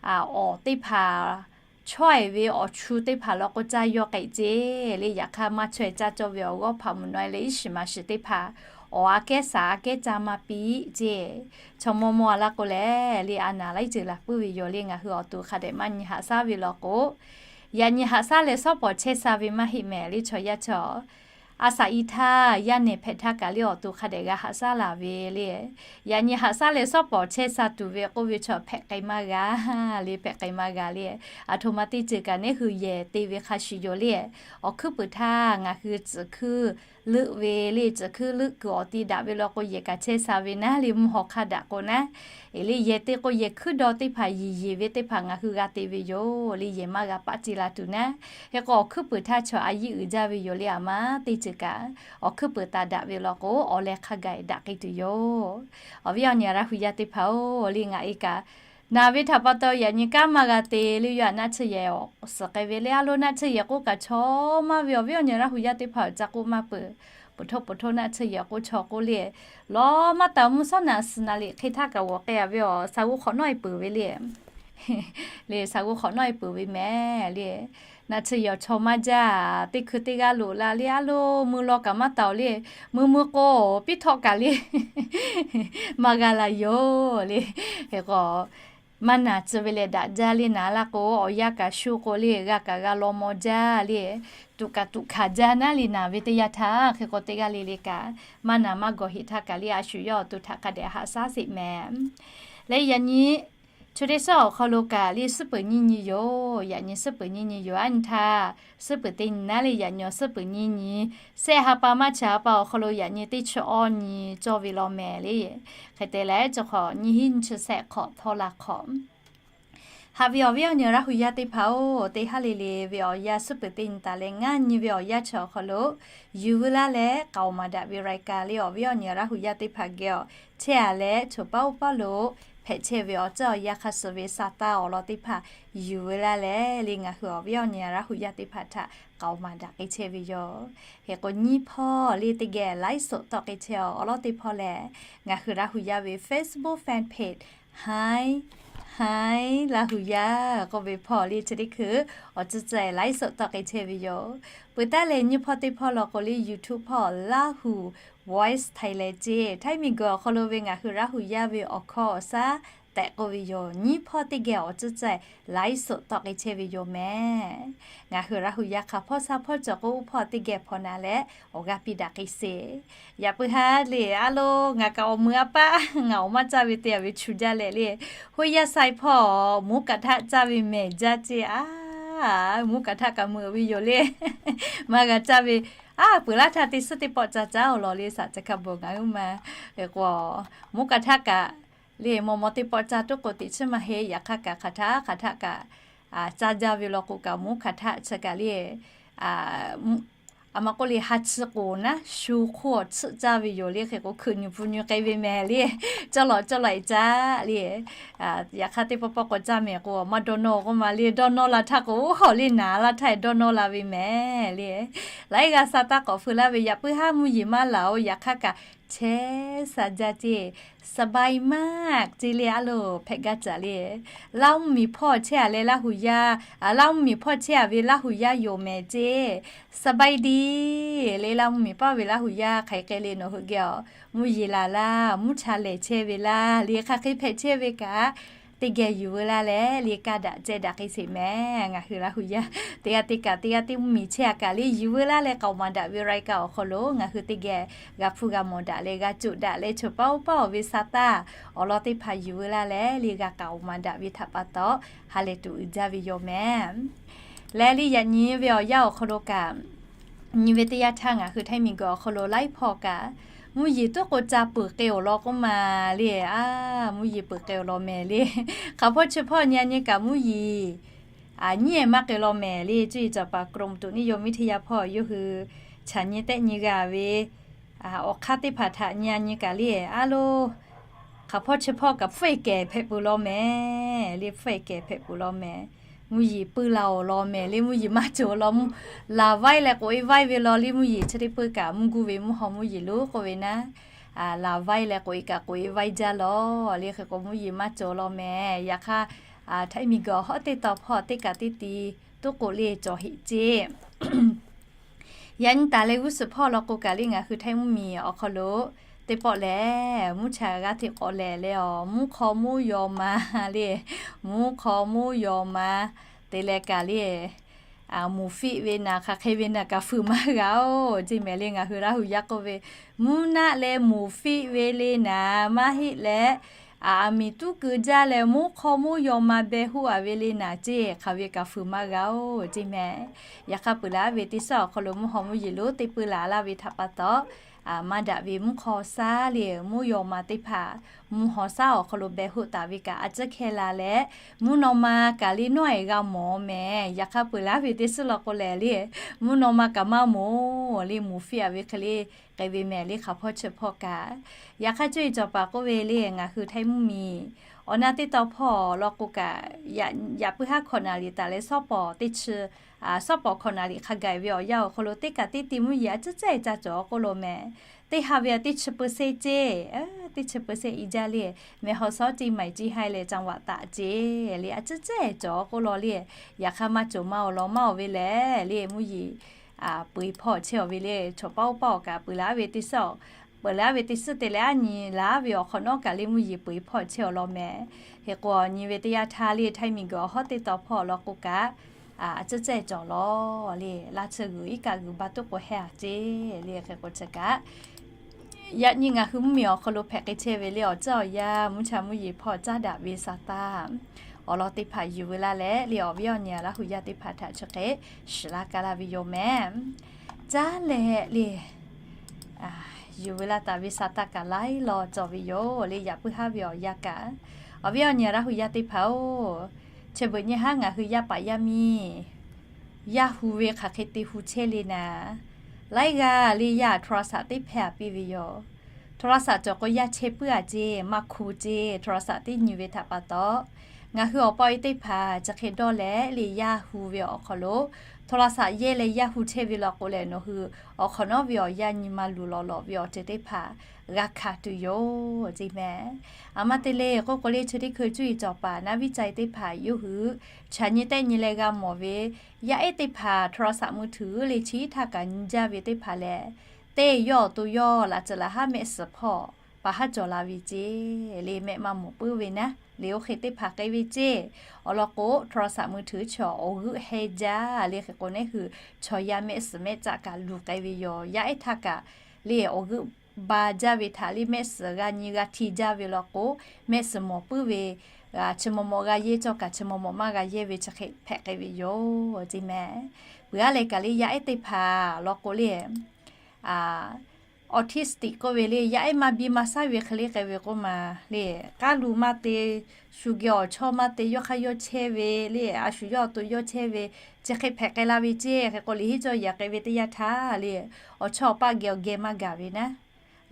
awˬ teˇ hpaˍ chaweh ve awˬ chu teˇ hpaˍ law k'o caˇ yawˇ k'ai ceˇ le. Yaꞈ hk'aˇ maˇ chaweh caˇ cawˇ ve awˬ g'awˇ hpaꞈ mvuhˇ naw e leh iˉ shiˍ maˍ shiˍ teˇ hpaˍ awˬ aꞈ kehˉ shaˍ aꞈ kehˉ caˇ maˇ piˇ ceˇ. Chaw mawˇ mawˇ a laˇ k'o lehˬ le a naˍ laiˉ ceuˬ laˬ puiˉ ve yoˬ le. Ngaˬ hui awˬ to hk'a dehꞈ maˇ nyi haꞈ shaˉ ve law k'o, yaꞈ nyi haꞈ shaˉ leh shawˉ pawˍ chehˇ sha ve maˇ heˆ mehˍ le. Chaw yaˇ chaw a shaꞈ i htaˇ yaˇ nehˬ hpehꞈ htaˇ kaꞈ le awˬ to hk'a dehꞈ g'a haꞈ shaˉ laˬ ve le. Yaꞈ nyi haꞈ shaˉ leh shawˉ pawˍ chehˇ sha tuˬ ve k'oˆ ve chaw hpehꞈ k'ai maˇ g'a le, hpehꞈ k'ai maˇ g'a le. Aˬ htoꞈ ma teˇ ceuˬ kaꞈ neˉ hui yehˬ te ve hk'a shuˍ yoˬ le. Awˬ hkuiˉ puiˍ htaˇ ngaˬ hui tcuhˍ hkuiˉ leuˆ ve le, tcuhˍ hkuiˉ leuˆ kuiˬ awˬ ti daꞈ ve law k'o yehˬ kaꞈ chehˇ sha ve naˉ le, mvuhˇ haw hk'aˇ daꞈ k'o naˉ. E le yehˬ te k'o yehˬ hkuiˉ daw teˇ hpaˍ yeˬ yeˬ ve teˇ hpaˍ ngaˬ hui g'a te ve yoˬ le, yehˬ maˇ g'a paˆ ce la tuˬ naˉ. Hk'e k'o awˬ hkuiˉ puiˍ htaˇ chaw a yiˇ uiˍ jaˇ ve yoˬ le. Aˬ ma teˇ ceuˬ kaꞈ awˬ hkuiˉ puiˍ taˍ daꞈ ve law k'o awˬ leh hk'a gaˬ daꞈ k'ai tuˬ yoˬ. Awˬ viˉ awˬ nyi Laˇ hu yaˇ teˇ hpaˍ-oˬ le, ngaˬ e kaꞈ Naˬ ve htaꞈ pa taw yaꞈ nyi kanˉ maˇ g'a te le. Yaꞈ naˆ tsuhˇ yehˬ awˬ suhˍ k'ai ve le, a lo naˆ tsuhˇ yehˬ k'oˆ kaꞈ chaw maˇ ve awˬ viˉ awˬ nyi Laˇ hu yaˇ teˇ hpaˍ awˬ ca k'oˆ maˇ peuˬ. Puˬ htoˆ puˬ htoˆ naˆ tsuhˇ yehˬ k'oˆ chaw k'oˆ le, lawˬ maˇ taˍ mvuhˇ shawˉ naꞈ suhˍ naꞈ liꞈ hk'e htaˇ kaꞈ g'awˬ k'ai a ve awˬ shaˍ g'oˇ hk'awꞈ nawˉ e peuˬ ve le. Le shaˍ g'oˇ hk'awꞈ nawˉ e peuˬ ve mehˍ le. Naˆ tsuhˇ yehˬ chaw maˇ jaˇ, teˇ hkui teˇ g'aˇ loꞈ la le, a lo mui law kaꞈ maˇ taˍ le, mui mui k'o piˇ htawˆ kaꞈ le maˇ g'a la yoˬ le. Hk'e k'o maˇ naˬ tcuh ve leh daꞈ jaˇ le. Naˬ laˇ k'o awˬ yanˇ kaꞈ shu k'o le, g'a kaꞈ g'a law maw jaˇ le. Tuꞈ kaꞈ tuꞈ hkanˍ jaˇ naˉ le. Naˬ ve teˇ yanˇ htaˇ hk'e k'o teˇ g'aˇ le le kaꞈ maˇ naˬ maˇ gawˬ heˆ htaˇ kaꞈ le, a shu yawˇ awˬ to htaꞈ hk'a dehꞈ haꞈ shaˉ sheˍ mehˍ. Leh yaꞈ nyi chi teˇ suhˉ awˬ hk'aw lo kaꞈ le suhˉ peuˬ nyiˇ nyi yoˬ. Yaꞈ nyi suhˉ peuˬ nyiˇ nyi yoˬ. A nyi htaˇ suhˉ peuˬ teˇ nyi naˉ le, yaꞈ nyi suhˉ peuˬ nyiˇ nyi, shehˆ ha pa maˇ chi ha pa awˬ hk'aw lo yaꞈ nyi teˇ chi awˇ nyi cawˇ ve law mehˍ le. Hk'e te leh chi hk'awꞈ nyiˇ hinˉ nyiˇ chi shehˆ hk'awꞈ htawˇ la hk'awꞈ. Haꞈ ve awˬ viˉ awˬ nyi Laˇ hu yaˇ teˇ hpaˍ-oˬ, teˇ haˉ le le ve awˬ yanˇ suhˉ peuˬ teˇ nyi taˍ leh ngaˇ nyi ve awˬ yanˇ chi awˬ hk'aw lo yuˬ veu laˇ leh k'aoˍ maˍ daꞈ ve รายการ le awˬ viˉ awˬ nyi Laˇ hu yaˇ teˇ hpaˍ geh awˬ chehˇ a leh choˬ paˉ oˇ paˉ lo hpehꞈ chehˇ ve awˬ ceuˬ awˬ yanˇ hk'a suh ve sa taˇ awˬ lawn teˇ hpaˍ yuˬ veu laˇ leh le ngaˬ hui awˬ viˉ awˬ nyi Laˇ hu yaˇ teˇ hpaˍ htaꞈ k'aoˍ maˍ daꞈ k'ai chehˇ ve yoˬ. Hk'e k'o nyiˇ hpawˇ le teˇ geh ไลฟ์สด tawˆ k'ai chehˇ awˬ lawn teˇ hpawˇ lehˬ, ngaˬ hui Laˇ hu yaˇ ve Facebook fan page Hi, Hi Laˇ hu yaˇ k'oˆ ve hpawˇ le chi teˇ hkui awˬ tcuhˉ tcuhˉ ไลฟ์สด tawˆ k'ai chehˇ ve yoˬ. Peuˬ taˉ leh nyiˇ hpawˇ teˇ hpawˇ law k'o le YouTube hpawˇ Laˇ hu Voice Thailand ceˇ, Htaiˇ miˬguiˬ awˬ hk'aw lo ve ngaˬ hui Laˇ hu yaˇ ve awˬ hkawˇ awˬ shaˉ tehꞈ k'oˆ ve yoˬ. Nyiˇ hpawˇ teˇ geh awˬ tcuhˉ tcuhˉ ไลฟ์สด tawˆ k'ai chehˇ ve yoˬ mehˍ. Ngaˬ hui Laˇ hu yaˇ hk'aˬ hpawˇ shaˉ hpawˇ cawˬ k'o uˉ hpawˇ teˇ geh hpawnˬ naˍ leh awˬ g'aˇ piˇ daꞈ k'ai sheˍ. Yaꞈ puiˉ haˉ le a lo ngaˬ kaꞈ awˬ meuꞈ a paˆ ngaˬ awˬ maˇ caˇ ve te a ve chu jaˇ leh le, hoˇ yaˇ sai hpawˇ mvuhˇ kaꞈ htaˆ caˇ ve mehˍ jaˇ ceˇ a. Mvuhˇ kaꞈ htaˆ kaꞈ meuꞈ ve yoˬ le. Maˇ g'a caˇ ve, a peuˬ laˇ htaˇ teˇ suhˉ teˇ pawˆ ca caˉ awˬ lawn le shaˍ ca hkaˇ bawˬ ngaˬ hui ma. Hk'e k'o mvuhˇ kaꞈ htaˆ kaꞈ le maw maw teˇ pawˆ ca tuˉ k'o teꞈ chiˉ maˇ heˆ. Yaꞈ hk'aˇ kaꞈ hk'aˬ htaˆ hk'aˬ htaˆ kaꞈ caˇ jaˇ ve law k'o kaꞈ mvuhˇ hk'aˬ htaˆ chi kaꞈ le, a ma k'oˆ le ha chi k'oˍ naˉ shu hk'oˆ awˬ tsuhˆ caˇ ve yoˬ le. Hk'e k'o hkui nyi pun nyi k'ai ve mehˍ le. Cawˇ lawꞈ cawˇ lawꞈ e caˇ le. Yaꞈ hk'aˇ teˇ pawˆ pawˆ k'awꞈ caˇ mehˍ k'o maˇ dawˇ nawˇ k'oˆ ma le. Dawˇ nawˇ la htaˇ k'o oˇ hawꞈ le naˍ laˇ htaˇ dawˇ nawˇ la ve mehˍ le. Laiˉ g'a sa taˇ k'awꞈ feu laˇ ve yaꞈ puiˉ haˉ mvuhˇ yeˬ maˇ laˬ-oˬ. Yaꞈ hk'aˇ kaꞈ chehˇ sha jaˇ ceˇ, สบายมาก ceˇ le a lo hpehꞈ gaˇ caˍ le. Laˇ mvuhˇ miˬ hpawˇ chehˇ a leh Laˇ hu yaˇ, a Laˇ mvuhˇ miˬ hpawˇ chehˇ a ve Laˇ hu yaˇ yoˬ mehˍ ceˇ, สบายดี le Laˇ mvuhˇ miˬ paˇ ve Laˇ hu yaˇ hk'aˬ hk'e le nawˬ hui geh awˬ mvuhˇ yeˬ laˬ laˇ, mvuhˇ cha lehˬ chehˇ ve laˇ le hk'aˬ hk'e hpehꞈ chehˇ ve kaꞈ teˇ geh yuˬ veu laˇ leh le kaˇ daꞈ ceh daꞈ k'ai sheˍ mehˍ. Ngaˬ hui Laˇ hu yaˇ teˇ g'aˇ teˇ kaꞈ teˇ g'aˇ teˇ mvuhˇ miˬ chehˇ a kaꞈ le yuˬ veu laˇ leh k'aoˍ maˍ daꞈ ve รายการ awˬ hk'aw lo ngaˬ hui teˇ geh g'a hpuˇ g'a mawˬ daꞈ leh g'a coˬ daꞈ leh choˬ paˉ oˇ paˉ awˬ ve sa taˇ awˬ lawn teˇ hpaˍ yuˬ veu laˇ leh le g'a k'aoˍ maˍ daꞈ ve htaꞈ pa taw ha lehˬ tuˬ uiˍ jaˇ ve yoˬ mehˍ. Leh le yaꞈ nyi ve awˬ yanˇ awˬ hk'aw lo kaꞈ nyi ve teˇ yanˇ htaˇ ngaˬ hui Htaiˇ miˬguiˬ awˬ hk'aw lo laiˉ hpawˇ kaꞈ mvuhˇ yeˬ tuˉ k'o ca peuˬ k'ai awˬ lawn k'oˆ ma le. A mvuhˇ yeˬ peuˬ k'ai awˬ lawn mehˍ le. Hk'aˬ hpawˇ chi hpawˇ nyi a nyi kaꞈ mvuhˇ yeˬ nyiˉ ehˍ maˇ k'ai law mehˍ le. Cuˇ yiˍ cawˬ paˍ กรมอุตุนิยมวิทยา hpawˇ yawˇ hui chaꞈ nyi tehˆ nyi g'a ve awˬ hk'aˇ teˇ hpaˍ htaꞈ nyi a nyi kaꞈ le a lo hk'aˬ hpawˇ chi hpawˇ kaꞈ hpfuhˆ ehˍ kehˬ hpehꞈ peuˬ law mehˍ le. Hpfuhˆ ehˍ kehˬ hpehꞈ peuˬ law mehˍ. Mvuhˇ yeˬ puiˉ la awˬ lawn mehˍ le. Mvuhˇ yeˬ maˇ cawˬ law mvuhˇ laˬ vaiˇ leh k'oꞈ e vaiˇ ve law le. Mvuhˇ yeˬ chi teˇ peuˬ kaꞈ mvuhˇ guˇ ve mvuhˇ haw mvuhˇ yeˬ lonˉ k'oˆ ve naˉ, laˬ vaiˇ leh k'oꞈ e kaꞈ k'oꞈ e vaiˇ jaˇ law le. Hk'e k'o mvuhˇ yeˬ maˇ cawˬ law mehˍ. Yaꞈ hk'aˇ Htaiˇ miˬguiˬ awˬ hawˉ teˇ taw hpawˇ teˇ kaꞈ teˇ ti tuˉ k'oꞈ le cawˬ heˆ ceˇ. Yaꞈ nyi taˍ leh g'uˇ suhˍ hpawˇ law k'o kaꞈ le ngaˬ hui Htaiˇ mvuhˇ miˬ awˬ hk'aw lo teˇ pawˆ lehˬ mvuhˇ cha g'aˇ hteꞈ k'awꞈ lehˬ leh awˬ mvuhˇ hk'aw mvuhˇ yaw ma le, mvuhˇ hk'aw mvuhˇ yaw ma te leh kaꞈ le moˍ fiˆ ve naˍ hk'aˬ hk'e ve naˍ kaꞈ fuiˍ maˇ g'a-oˬ ceˇ mehˍ le. Ngaˬ hui Laˇ hu yaˇ k'oˆ ve mvuhˇ naˆ leh moˍ fiˆ ve le naˍ maˇ heˆ leh aˬ miˍ tuˉ keu jaˇ leh mvuhˇ hk'aw mvuhˇ yaw ma beh hoˆ a ve le naˍ ceˇ hk'aˬ ve kaꞈ fuiˍ maˇ g'a-oˬ ceˇ mehˍ. Yaꞈ hk'aˇ peuˬ laˬ ve teˇ suhˉ awˬ hk'aw lo mvuhˇ haw mvuhˇ yeˬ lonˉ teˇ peuˬ laˬ laˇ ve htaꞈ pa taw maˇ daꞈ ve mvuhˇ hk'aw shaˉ le mvuhˇ yaw ma teˇ hpaˍ mvuhˇ haw shaˉ awˬ hk'aw lo beh hoˆ taˍ ve kaꞈ a ciˉ hkeh la leh mvuhˇ naw ma kaꞈ le nawˉ ehˍ g'a mawˬ mehˍ. Yaꞈ hk'aˇ peuˬ laˬ ve teˇ suhˉ law k'o lehˬ le mvuhˇ naw ma kaꞈ maˇ mawˬ le moˍ fiˆ a ve hk'e le k'ai ve mehˍ le hk'aˬ hpawˇ chi hpawˇ kaꞈ. Yaꞈ hk'aˇ cuˇ yiˍ cawˬ paˍ k'oˆ ve le ngaˬ hui Htaiˇ mvuhˇ miˬ Awˬ na teˇ taw hpawˇ law k'o kaꞈ, yaꞈ puiˉ haˉ hkawꞈ naˍ riˍ taˍ leh, shawˉ pawˍ teˇ chi, shawˉ pawˍ hkawꞈ naˍ riˍ hk'a gaˬ ve awˬ yanˇ awˬ hk'aw lo teˇ kaꞈ teˇ ti mvuhˇ yeˬ a ciˉ cehˇ ca cawˬ k'oˆ law mehˍ. Teˇ ha ve a teˇ chi เปอร์เซ็นต์ ceˇ, teˇ chi เปอร์เซ็นต์ i jaˇ le. Mehˬ hawˬ shawˉ เชียงใหม่ Jiˇ haiˇ leh จังหวัดตาก ceˇ le, a ciˉ cehˇ cawˬ k'oˆ law le. Yaꞈ hk'aˇ maˇ cawˬ maˇ awˬ lawn maˇ awˬ ve lehˬ le, mvuhˇ yeˬ peuˬ hpawˇ chehˇ awˬ ve le. Chaw paˉ oˇ paˉ awˬ kaꞈ peuˬ laˇ ve teˇ suhˉ, peuˬ laˇ ve teˇ suhˉ te leh aˉ nyi laˇ ve awˬ hk'awꞈ nawˉ kaꞈ le mvuhˇ yeˬ peuˬ hpawˇ chehˇ awˬ lawn mehˍ. Hk'e k'o, nyi ve teˇ yanˇ htaˇ le, htaiˇ miˬguiˬ awˬ hawˉ teˇ taw hpawˇ law k'o kaꞈ, a ciˉ cehˇ cawˬ law le. Laˇ chi g'uiˬ iˉ kaˆ g'uiˬ ba tuˉ k'o heh a ceˇ le. Hk'e k'o chi kaꞈ, yaꞈ nyi ngaˬ hui mvuhˇmiˬ awˬ hk'aw lo hpehꞈ k'ai chehˇ ve le, awˬ tcuhˉ awˬ yanˇ mvuhˇ cha mvuhˇ yeˬ hpawˇ caˉ daꞈ ve sa taˇ awˬ lawn teˇ hpaˍ yuˬ ve laˇ leh le, awˬ viˉ awˬ nyi Laˇ huˍ yaˇ teˇ hpaˍ htaꞈ chi hk'e shiˍ laˇ ka laˇ ve yoˬ mehˍ. Caˉ leh le, yuˬ ve laˇ taˍ ve sa taˇ kaꞈ laiˉ law cawˬ ve yoˬ le. Yaꞈ puiˉ haˉ ve awˬ yanˇ kaꞈ, awˬ viˉ awˬ nyi Laˇ huˍ yaˇ teˇ hpaˍ-oˬ, chi beuꞈ nyi haˉ ngaˬ hui yaˇ paˍ yaˇ miˇ yaˇ hu ve hk'aˬ hk'e te hu chehˇ le naˍ, laiˉ g'aˇ le yaˇ โทรศัพท์ teˇ hpehˇ a piˇ ve yoˬ. โทรศัพท์ cawˬ k'o yaˇ chehˇ puiˉ a ceˇ, maˇ hku ceˇ, โทรศัพท์ teˇ nyi ve htaꞈ pa taw, ngaˬ hui awˬ pa awˬ e teˇ hpaˍ chi hk'e dawˇ leh le, yaˇ hu ve awˬ hk'aw lo โทรศัพท์ yehˇ leh yaˇ hu chehˇ ve law k'o lehˬ, nawˬ hui awˬ hk'awꞈ nawˉ ve awˬ yanˇ nyi ma luˬ lawˬ lawˬ ve awˬ ceuˬ teˇ hpaˍ g'a hkanˍ tuˬ yoˬ ceˇ mehˍ. A ma te le k'oˆ k'o le, chi teˇ hkui cuˇ yiˍ cawˬ paˍ naˉ viˉ ca e teˇ hpaˍ yawˇ hui chaꞈ nyi tehˆ nyi leh g'a mawˬ ve, yaˇ ehˉ teˇ hpaˍ โทรศัพท์ มือถือ le chi htaˇ kaꞈ nyi jaˇ ve teˇ hpaˍ lehˬ, teˇ yawˇ awˬ to yawˇ laꞈ ceuˬ laꞈ haˉ mehˆ suhˍ hpawˇ pa haˉ cawˬ la ve ceˇ le, mehˆ maˇ mawˬ puiˉ ve naˉ le, oˇ hk'e teˇ hpaˍ k'ai ve ceˇ. Awˬ lawn k'o โทรศัพท์ มือถือ chaw awˬ g'euˆ heh jaˇ le. Hk'e k'o, neˉ hui chaw yaˇ mehˆ suhˍ mehˆ caˆ kaꞈ luˬ k'ai ve yoˬ. Yaˇ ehˉ htaˇ kaꞈ le, awˬ g'euˆ ba jaˇ ve htaꞈ le mehˆ suhˍ g'a nyi g'a hti jaˇ ve law k'o, mehˆ suhˍ mawˬ puiˉ ve, chi maw maw g'a yehˇ cawˇ kaꞈ chi maw maw maˇ g'a yehˇ ve chi hk'e hpehꞈ k'ai ve yoˬ ceˇ mehˍ. Peuˬ aˉ leh kaꞈ le, yaˇ ehˉ teˇ hpaˍ law k'o le, autistic k'oˆ ve le, yaˇ ehˉ maˇ biˇ maˇ saiˉ ve hk'e le k'ai ve k'oˆ ma le, k'aˉ lu maˇ te, shu geh awˬ chawˇ maˇ te, yawˇ hk'aˇ yawˇ chehˇ ve le, a shu yawˇ awˬ to yawˇ chehˇ ve, chi hk'e hpehꞈ k'ai la ve ceˇ. Hk'e k'o, liꞈ henˇ cawˇ yaꞈ k'ai ve teˇ yanˇ htaˇ le, awˬ chawˇ awˬ paˆ geh awˬ geh maˇ gaˬ ve naˉ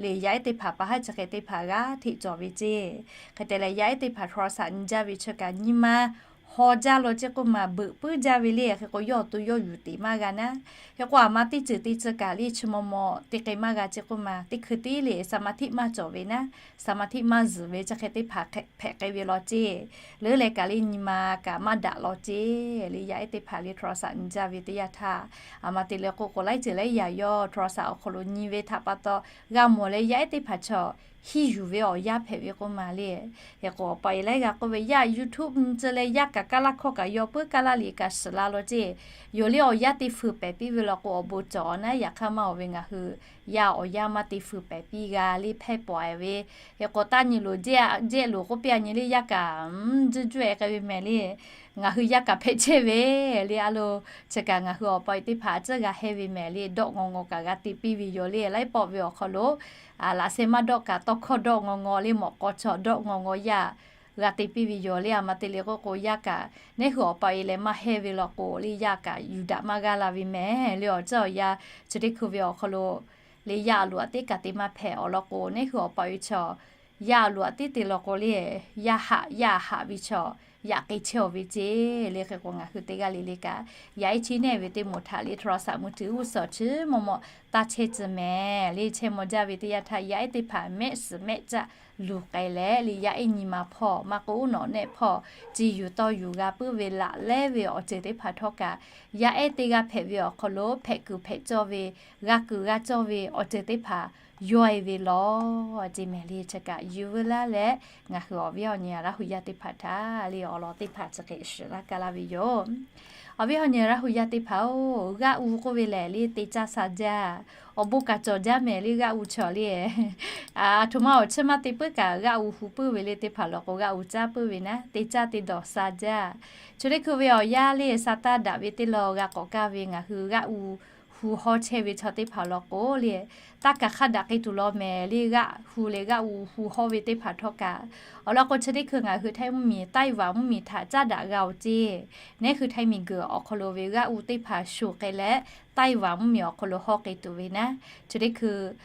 le, yaˇ ehˉ teˇ hpaˍ pa haˉ chi hk'e teˇ hpaˍ g'a hteꞈ cawˬ ve ceˇ. Hk'e te leh, yaˇ ehˉ teˇ hpaˍ โทรศัพท์ nyi jaˇ ve chi kaꞈ nyi ma haw jaˇ law ceˇ k'oˆ ma, beuꞈ puiˉ jaˇ ve le. Hk'e k'o, yawˇ awˬ to yawˇ yuˬ teꞈ maˇ g'a naˉ. Hk'e k'o, a ma teˇ ceuˬ teˇ ceuˬ kaꞈ le chi maw maw te k'ai maˇ g'a ceˇ k'oˆ ma, teˇ hkui tiˉ le สมาธิ maˇ cawˬ ve naˉ, สมาธิ maˇ zuhˬ ve chi hk'e teˇ hpaˍ hpehꞈ k'ai ve law ceˇ. Leuˉ leh kaꞈ le, nyi ma kaꞈ maˇ daꞈ law ceˇ le, yaˇ ehˉ teˇ hpaˍ le โทรศัพท์ nyi jaˇ ve teˇ yanˇ htaˇ, a ma te le k'oˆ k'o, laiˉ ceuˬ laiˉ yaꞈ yawˇ โทรศัพท์ awˬ hk'aw lo nyi ve htaꞈ pa taw g'a mawˬ leh, yaˇ ehˉ teˇ hpaˍ chaw hiˇ yuˬ ve awˬ yanˇ hpehꞈ ve k'oˆ ma le. Hk'e k'o, awˬ pa e laiˉ g'a k'oˆ ve, yaˇ YouTube nyi tcuh leh yaˇ kaꞈ kaˇ laˇ hkawˇ kaꞈ yaw puiˉ, kaˇ laˇ liꞈ kaꞈ shiˍ la law ceˇ. Yonˍ le awˬ yanˇ te fuiˍ pehˍ piˇ ve law k'o, awˬ bon cawˬ naˉ. Yaꞈ hk'aˇ maˇ awˬ ve ngaˬ hui yaˇ awˬ yanˇ maˇ te fuiˍ pehˍ piˇ g'a le, hpehˇ pawˍ e ve. Hk'e k'o, taˇ nyi loˬ jehˇ loˬ k'oˆ piˇ a nyi le, yaˇ kaꞈ juˇ juˇ e k'ai ve mehˍ le. Ngaˬ hui yaˇ kaꞈ hpehꞈ chehˇ ve le, a lo, chi kaꞈ ngaˬ hui awˬ pa e teˇ hpaˍ a ciˉ g'a heh ve mehˍ le, dawˆ ngaw ngaw kaꞈ g'a te piˇ ve yoˬ le. Laiˉ pawˆ ve awˬ hk'aw lo laꞈ sheh maˇ dawˆ kaꞈ, tawˇ hkawˇ dawˆ ngaw ngaw le, mawꞈ k'aw chaw dawˆ ngaw ngaw yaˇ g'a te piˇ ve yoˬ le. A ma te le k'oˆ k'o, yaˇ kaꞈ neˉ hui awˬ pa e leh maˇ heh ve law k'o le, yaˇ kaꞈ yuˬ daꞈ maˇ g'aˇ la ve mehˍ le. Awˬ ceuˬ awˬ yanˇ chi teˇ hkui ve awˬ hk'aw lo le, yaˇ a loꞈ a teˉ kaꞈ te maˇ hpehꞈ. Awˬ lawn k'o, neˉ hui awˬ pa e chaw yaˇ a loꞈ a teˉ te law k'o le, yaˇ haꞈ yaˇ haꞈ ve chaw yaꞈ k'ai chehˇ awˬ ve ceˇ le. Hk'e k'o, ngaˬ hui teˇ g'aˇ le le kaꞈ yaˇ ehˉ chi neˉ ve teˇ moˍ htaꞈ le โทรศัพท์ มือถือ g'uˇ suhˍ chi maw maw taˇ chehˇ tcuh mehˍ le. Chehˇ maw jaˇ ve teˇ yanˇ htaˇ, yaˇ ehˉ teˇ hpaˍ mehˆ suhˍ mehˆ caˆ luˬ k'ai leh le, yaˇ ehˉ nyi ma hpawˇ maˇ k'oˆ, nawˬ nehˆ hpawˇ ci yuˬ tawˇ yuˬ g'a puiˉ ve laꞈ lehˉ ve awˬ ceuˬ teˇ hpaˍ htawˇ kaꞈ, yaˇ ehˉ teˇ g'aˇ hpehꞈ ve awˬ hk'aw lo hpehꞈ kuiˬ hpehꞈ cawˇ ve, g'a kuiˬ g'a cawˇ ve awˬ ceuˬ teˇ hpaˍ yawˇ e ve law ceˇ mehˍ le. Chi kaꞈ yuˬ veu laˇ leh, ngaˬ hui awˬ viˉ awˬ nyi Laˇ huˍ yaˇ teˇ hpaˍ htaꞈ le awˬ lawn teˇ hpaˍ chi hk'e shiˍ laˇ ka laˇ ve yoˬ. Awˬ viˉ awˬ nyi Laˇ huˍ yaˇ teˇ hpaˍ-oˬ, g'aˆ u k'oˆ ve lehˬ le, te caˇ sha jaˇ. Awˬ bon kaꞈ cawˬ jaˇ mehˍ le, g'aˆ u chaw le. Aˬ htoꞈ ma awˬ chiˇ maˇ te puiˉ kaꞈ, g'aˆ u hu puiˉ ve le teˇ hpaˍ law k'o, g'aˆ u caˇ puiˉ ve naˉ, te caˇ te dawˬ sha jaˇ. Chi teˇ hkui ve awˬ yanˇ le, sa taˇ daꞈ ve teˇ law g'a k'awꞈ kaˇ ve, ngaˬ hui g'aˆ u hu hu hawˇ chehˇ ve chaw teˇ hpaˍ law k'o le, taˇ kaˬ hk'a daꞈ k'ai tuˬ law mehˍ le, g'aˆ hu leh g'aˆ u hu hawˇ ve teˇ hpaˍ htawˇ kaꞈ, awˬ lawn k'o chi teˇ hkui ngaˬ hui Htaiˇ mvuhˇmiˬ, Taiˇ vaꞈ mvuhˇmiˬ htaꞈ caˉ daꞈ g'a-oˬ ceˇ. Neˇ hui Htaiˇ miˬguiˬ awˬ hk'aw lo ve g'aˆ u teˇ hpaˍ shuˍ k'ai leh, Taiˇ vaꞈ mvuhˇmiˬ awˬ hk'aw lo hawˇ k'ai tuˬ ve naˉ, chi teˇ hkui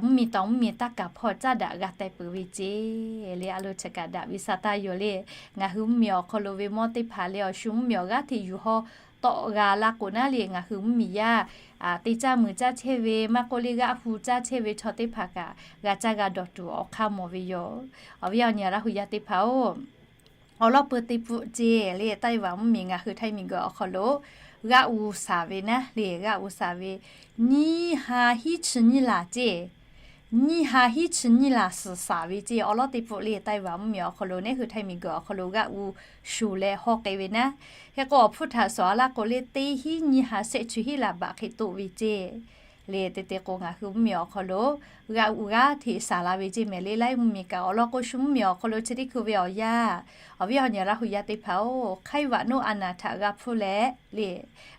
mvuhˇmiˬ tawˍ mvuhˇmiˬ taˇ kaˬ hpawˇ caˉ daꞈ g'a teh peuˬ ve ceˇ le. A lo chi kaꞈ daꞈ ve sa taˇ yoˬ le. Ngaˬ hui mvuhˇmiˬ awˬ hk'aw lo ve mawˇ teˇ hpaˍ le awˬ shu mvuhˇmiˬ awˬ g'aˇ hteꞈ yuˬ hawˇ tawˆ g'a laˇ k'o naˉ le, ngaˬ hui mvuhˇmiˬ yaˇ teˇ caˇ mui caˇ chehˇ ve maˇ k'oˆ le g'aˆ hu caˇ chehˇ ve chaw teˇ hpaˍ kaꞈ g'a caˇ g'a dawˬ tuˬ awˬ hk'aˇ mawˬ ve yoˬ. Awˬ viˉ awˬ nyi Laˇ hu yaˇ teˇ hpaˍ-oˬ, awˬ lawn peu teˇ pfuhˆ ceˇ le, Taiˇ vaꞈ mvuhˇmiˬ ngaˬ hui Htaiˇ miˬguiˬ awˬ hk'aw lo g'aˆ u saˍ ve naˉ le, g'aˆ u saˍ ve nyiˇ ha hiˉ chi nyiˇ laˬ ceˇ. Nyiˇ ha hiˉ chi nyiˇ laˬ suhˍ saˍ ve ceˇ. Awˬ lawn teˇ pfuhˆ le, Taiˇ vaꞈ mvuhˇmiˬ awˬ hk'aw lo neˇ hui Htaiˇ miˬguiˬ awˬ hk'aw lo g'aˆ u shuˍ leh hawˇ k'ai ve naˉ. Hk'e k'o awˬ hpfuhˇ htaꞈ suhˍ a laˇ k'o le, teˇ hiˉ nyiˇ ha shehˆ chi hiˉ laˬ baꞈ hk'e toˆ ve ceˇ. Le te te k'o ngaˬ hui mvuhˇmiˬ awˬ hk'aw lo g'aˆ u g'aˇ hteꞈ saˍ la ve ceˇ mehˍ le. Laiˉ mvuhˇmiˬ kaꞈ awˬ lawn k'o shu mvuhˇmiˬ awˬ hk'aw lo chi teˇ hkui ve awˬ yanˇ, awˬ viˉ awˬ nyi Laˇ hu yaˇ teˇ hpaˍ-oˬ, Htaiˇ vaꞈ noˆ a naˍ htaꞈ g'a hpfuhˇ leh le,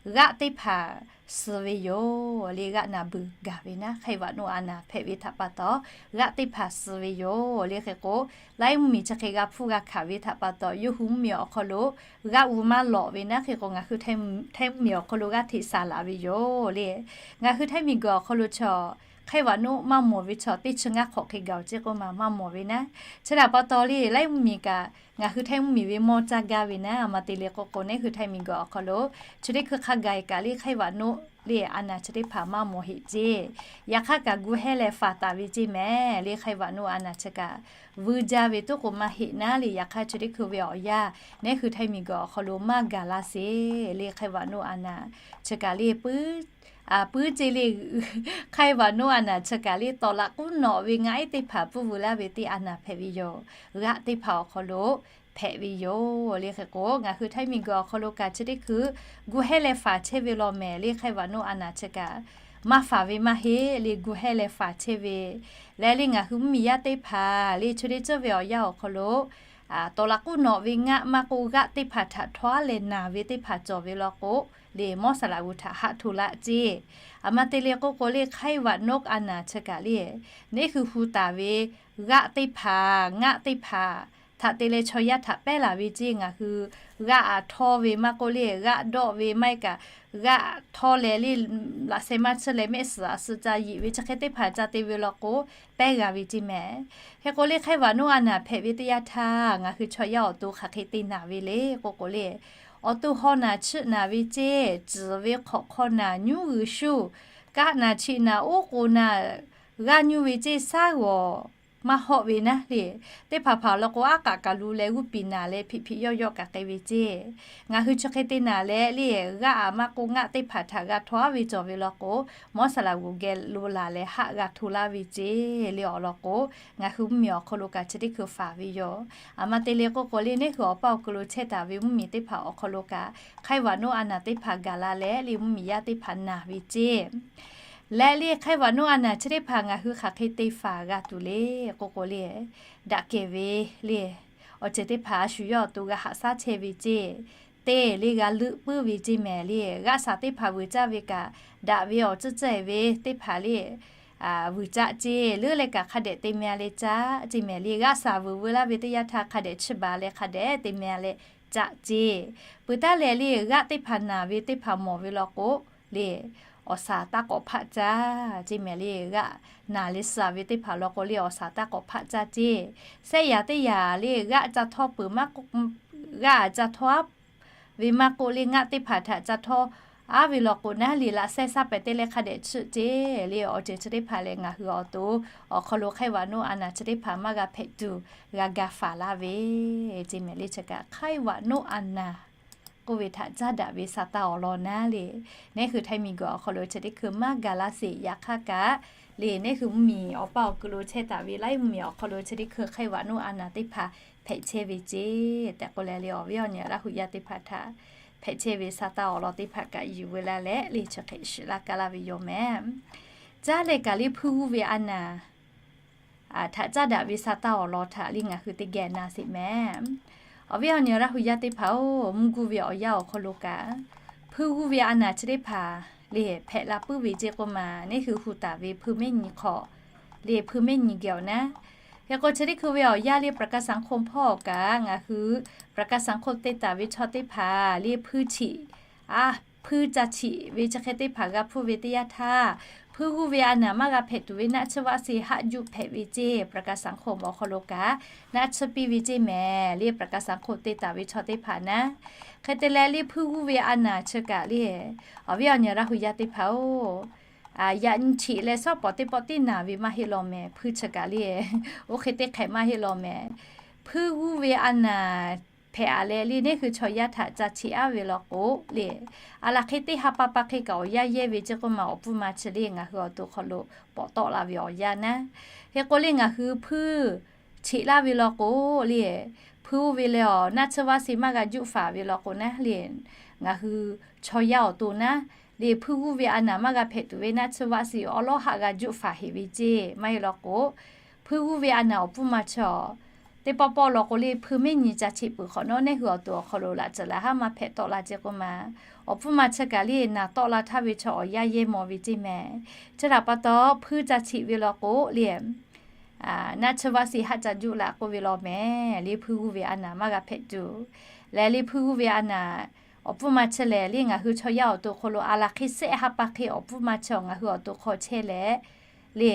g'aˆ teˇ hpaˍ suh ve yoˬ le. G'aˆ naˍ beuˬ gaˬ ve naˉ, Htaiˇ vaꞈ noˆ a naˍ hpehꞈ ve htaꞈ pa taw, g'aˆ teˇ hpaˍ suh ve yoˬ le. Hk'e k'o laiˉ mvuhˇmiˬ chi hk'e g'a hpfuhˇ g'a hkanˍ ve htaꞈ pa taw, yawˇ hui mvuhˇmiˬ awˬ hk'aw lo g'aˆ u maˇ lawꞈ ve naˉ. Hk'e k'o ngaˬ hui Htaiˇ mvuhˇmiˬ awˬ hk'aw lo g'aˇ hteꞈ saˍ laˬ ve yoˬ le. Ngaˬ hui Htaiˇ miˬguiˬ awˬ hk'aw lo chaw Htaiˇ vaꞈ noˆ maˇ mawˬ ve chaw teˇ chi ngaˇ hk'awꞈ hk'e gaˬ-oˬ ceˇ k'oˆ ma maˇ mawˬ ve naˉ. Chi htaꞈ pa taw le, laiˉ mvuhˇmiˬ kaꞈ ngaˬ hui Htaiˇ mvuhˇmiˬ ve mawˇ caˇ gaˇ ve naˉ. A ma te le k'o k'o neˇ hui Htaiˇ miˬguiˬ awˬ hk'aw lo chi teˇ hkui hk'a gaˬ kaꞈ le Htaiˇ vaꞈ noˆ le a naˍ chi teˇ hpaˍ maˇ mawˬ heˆ ceˇ. Yaꞈ hk'aˇ kaꞈ gu hehˇ leh faˍ taˍ ve ceˇ mehˍ le. Htaiˇ vaꞈ noˆ a naˍ chi kaꞈ vuiˇ jaˇ ve tuˉ k'o maˇ heˆ naˉ le. Yaꞈ hk'aˇ chi teˇ hkui ve awˬ yanˇ neˇ hui Htaiˇ miˬguiˬ awˬ hk'aw lo maˇ gaˬ laˇ sheˍ le. Htaiˇ vaꞈ noˆ a naˍ chi kaꞈ le puiˉ puiˉ ceˇ le. Htaiˇ vaꞈ noˆ a naˍ chi kaꞈ le tawˍ laꞈ k'uˉ nawꞈ ve ngaˆ iˉ teˇ hpaˍ pfuhˇ veu laˇ ve teˇ a naˍ hpehꞈ ve yoˬ. G'aˆ teˇ hpaˍ awˬ hk'aw lo hpehꞈ ve yoˬ le. Hk'e k'o ngaˬ hui Htaiˇ miˬguiˬ awˬ hk'aw lo kaꞈ chi teˇ hkui gu hehˇ leh faˍ chehˇ ve law mehˍ le. Htaiˇ vaꞈ noˆ a naˍ chi kaꞈ maˇ faˍ ve maˇ heˆ le, gu hehˇ leh faˍ chehˇ ve leh le ngaˬ hui mvuhˇmiˬ yaˇ teˇ hpaˍ le chi teˇ ceuˬ ve awˬ yanˇ awˬ hk'aw lo tawˍ laꞈ k'uˉ nawꞈ ve ngaˆ maˇ k'oˆ g'aˆ teˇ hpaˍ htaꞈ htawˇ leh naˍ ve teˇ hpaˍ cawˬ ve law k'o le, mawˇ saˍ laꞈ g'uˬ htaꞈ haꞈ hto laˇ ceˇ. A ma te le k'o k'o le Htaiˇ vaꞈ noˆ a naˍ chi kaꞈ le neˇ hui hu taˍ ve g'aˆ teˇ hpaˍ ngaˆ teˇ hpaˍ htaꞈ te leh chaw yaˇ htaꞈ pehˉ laˬ ve ceˇ. Ngaˬ hui g'aˆ a htawˇ ve maˇ k'oˆ le g'aˆ dawˆ ve maˇ heˆ kaꞈ g'aˆ htawˇ leh le laꞈ sheh maˇ tsuhˇ leh mehˆ suhˍ a suh ca yiꞈ ve chi hk'e teˇ hpaˍ ca te ve law k'o pehˉ g'a ve ceˇ mehˍ. Hk'e k'o le Htaiˇ vaꞈ noˆ a naˍ hpehꞈ ve teˇ yanˇ htaˇ ngaˬ hui chaw yaˇ awˬ to hk'aˬ hk'e te naˍ ve le k'o k'o le, awˬ to haw naˍ chiˆ naˍ ve ceˇ, tcuhˍ ve hk'awꞈ hk'aw naˍ, nyuˇ g'uiˬ shuˇ, kaˆ naˍ chiˆ naˍ, oˉ k'oˍ naˍ, g'aˇ nyuˇ ve ceˇ, shaˉ g'awˬ maˇ hawˆ ve naˉ le. Teˇ hpaˍ hpaˍ law k'o aˉ k'aꞈ kaꞈ lu leh g'uˇ piˍ naˍ leh hpiꞈ hpiꞈ yawˆ yawˆ kaꞈ k'ai ve ceˇ. Ngaˬ hui chi hk'e te naˍ leh le g'aˆ a maˇ k'oˆ ngaˆ teˇ hpaˍ htaꞈ g'a htawˇ aˉ ve cawˬ ve law k'o, mawˇ saˍ laꞈ g'uˬ geh lo laˬ leh haˆ g'a hto laˇ ve ceˇ le. Awˬ lawn k'o ngaˬ hui mvuhˇmiˬ awˬ hk'aw lo kaꞈ chi teˇ hkui faˍ ve yoˬ. A ma te le k'o k'o le neˇ hui awˬ paˇ awˬ kuiˬ lo chehˇ taˍ ve mvuhˇmiˬ teˇ hpaˍ awˬ hk'aw lo kaꞈ Htaiˇ vaꞈ noˆ a naˍ teˇ hpaˍ gaˬ la leh le mvuhˇmiˬ yaˇ teˇ hpaˍ naˍ ve ceˇ. Leh le Htaiˇ vaꞈ noˆ a naˍ chi teˇ hpaˍ ngaˬ hui hk'aˬ hk'e te faˍ g'a tuˬ le k'o k'o le, daꞈ kehˬ ve le awˬ ceuˬ teˇ hpaˍ a shu yawˇ awˬ to g'a haꞈ shaˉ chehˇ ve ceˇ. Teˇ le g'a leuˆ puiˉ ve ceˇ mehˍ le. G'aˆ shaˍ teˇ hpaˍ vuiˬ caˇ ve kaꞈ daꞈ ve awˬ tcuhˉ cehˬ ve teˇ hpaˍ le vuiˬ caˆ ceˇ. Leuˉ leh kaꞈ hk'a dehꞈ te meh a leh caˆ ceˇ mehˍ le. G'aˆ shaˍ vuiˬ veu laˇ ve teˇ yanˇ htaˇ hk'a dehꞈ chiˇ baˬ leh hk'a dehꞈ te meh a leh caˆ ceˇ. Peuˬ taˉ leh le g'aˆ teˇ hpaˍ naˍ ve teˇ hpaˍ mawˬ ve law k'o le awˬ shaˍ taˇ k'awꞈ hpaˆ caˇ ceˇ mehˍ le. G'aˆ naˍ leh suh ve teˇ hpaˍ law k'o le awˬ shaˍ taˇ k'awꞈ hpaˆ caˇ ceˇ. Shehˆ yaꞈ teˇ yaꞈ le g'aˆ ca htawˇ peuˬ maˇ k'oˆ, g'aˆ ca htawˇ aˉ ve maˇ k'oˆ le ngaˆ teˇ hpaˍ htaꞈ ca htawˇ aˉ ve law k'o naˉ le laꞈ sheh shaˉ pehˍ te leh hk'a dehꞈ chiˆ ceˇ le. Awˬ ceuˬ chi teˇ hpaˍ lehˬ ngaˬ hui awˬ to awˬ hk'aw lo Htaiˇ vaꞈ noˆ a naˍ chi teˇ hpaˍ maˇ g'a hpehꞈ tuˬ g'a ga faˍ laˇ ve ceˇ mehˍ le. Chi kaꞈ Htaiˇ vaꞈ noˆ a naˍ k'oˆ ve htaꞈ caˉ daꞈ ve sa taˇ awˬ lawn naˉ le. Neˇ hui Htaiˇ miˬguiˬ awˬ hk'aw lo chi teˇ hkui maˇ gaˬ laˇ sheˍ. Yaꞈ hk'aˇ kaꞈ le neˇ hui mvuhˇmiˬ awˬ paˇ awˬ kuiˬ lo chehˇ taˍ ve laiˉ mvuhˇmiˬ awˬ hk'aw lo chi teˇ hkui Htaiˇ vaꞈ noˆ a naˍ teˇ hpaˍ hpehꞈ chehˇ ve ceˇ tehꞈ k'oˆ leh le awˬ viˉ awˬ nyi Laˇ hu yaˇ teˇ hpaˍ htaꞈ hpehꞈ chehˇ ve sa taˇ awˬ lawn teˇ hpaˍ kaꞈ yuˬ veu laˇ leh le chi hk'e shiˍ laˇ kaˇ laˇ ve yoˬ mehˍ. Caˇ leh kaꞈ le hpuiˇ g'uˇ ve a naˍ htaꞈ caˉ daꞈ ve sa taˇ awˬ lawn htaꞈ le ngaˬ hui teˇ geh na sheˍ mehˍ. Awˬ viˉ awˬ nyi Laˇ hu yaˇ teˇ hpaˍ-oˬ, mvuhˇ guˇ ve awˬ yanˇ awˬ hk'aw lo kaꞈ hpuiˇ g'uˇ ve a naˍ chi teˇ hpaˍ le hpehꞈ la puiˉ ve ceˇ k'oˆ ma, neˇ hui hu taˍ ve hpuiˇ mehˉ nyi hk'aw le hpuiˇ mehˉ nyi geh awˬ naˉ. Hk'e k'o chi teˇ hkui ve awˬ yanˇ le ประกันสังคม hpawˇ awˬ kaꞈ ngaˬ hui ประกันสังคม te taˍ ve chaw teˇ hpaˍ le hpuiˇ chiꞈ, a, hpuiˇ ca chiꞈ ve chi hk'e teˇ hpaˍ g'a hpuˇ ve teˇ yanˇ htaˇ, hpuiˇ g'uˇ ve a naˍ maˇ g'a hpehꞈ tuˬ ve naˆ tsuhˇ vaˆ se haˆ juˆ hpehꞈ ve ceˇ ประกันสังคม awˬ hk'aw lo kaꞈ naˆ tsuhˇ piˇ ve ceˇ mehˍ le ประกันสังคม te taˍ ve chaw teˇ hpaˍ naˉ. Hk'e te leh le hpuiˇ g'uˇ ve a naˍ chi kaꞈ le awˬ viˉ awˬ nyi Laˇ hu yaˇ teˇ hpaˍ-oˬ, yaꞈ nyi chiꞈ leh shawˉ pawˍ teˇ pawˆ tiˉ naˬ ve maˇ heˆ law mehˍ, hpuiˇ chi kaꞈ le oˇ hk'e teˇ hk'ehꞈ maˇ heˆ law mehˍ. Hpuiˇ g'uˇ ve a naˍ hpehꞈ a leh le neˇ hui chaw yaˇ htaꞈ ca chiꞈ aˉ ve law k'o le, a laˬ hk'e teˇ ha pa pa hk'e kaꞈ awˬ yanˇ yehˇ ve ceˇ k'oˆ ma, awˬ pfuhˇ ma chi le ngaˬ hui awˬ to hk'aw lo pawˍ tawˆ la ve awˬ yanˇ naˉ. Hk'e k'o le ngaˬ hui hpuiˇ chiꞈ laˇ ve law k'o le, hpuiˇ oˇ ve leh awˬ naˆ tsuhˇ vaˆ se maˇ g'a juˆ faˍ ve law k'o naˉ le, ngaˬ hui chaw yaˇ awˬ to naˉ le hpuiˇ g'uˇ ve a naˍ maˇ g'a hpehꞈ tuˬ ve naˆ tsuhˇ vaˆ se awˉ lawˉ haˆ g'a juˆ faˍ heˍ ve ceˇ maˇ heˆ law k'o, hpuiˇ g'uˇ ve a naˍ awˬ pfuhˇ ma chi teˇ pawˆ pawˆ law k'o le hpuiˇ mehˉ nyi ca chiꞈ peuˬ hk'awꞈ nawˉ, neˇ hui awˬ to awˬ hk'aw lo laꞈ tcuhˍ laꞈ haˉ maˇ hpehꞈ tawˆ la ceˇ k'oˆ ma, awˬ pfuhˇ ma chi kaꞈ le naˬ tawˆ la htaˇ ve chaw awˬ yanˇ yehˇ maw ve ceˇ mehˍ. Chi htaꞈ pa taw hpuiˇ ca chiꞈ ve law k'o le, naˆ tsuhˇ vaˆ se haˆ ca juˆ la k'oˆ ve law mehˍ le hpuiˇ g'uˇ ve a naˍ maˇ g'a hpehꞈ tuˬ. Leh le hpuiˇ g'uˇ ve a naˍ awˬ pfuhˇ ma chi lehˬ le ngaˬ hui chaw yaˇ awˬ to hk'aw lo a laˬ hk'e shehˆ ha pa hk'e awˬ pfuhˇ ma chi awˬ ngaˬ hui awˬ to hk'aw chehˇ leh le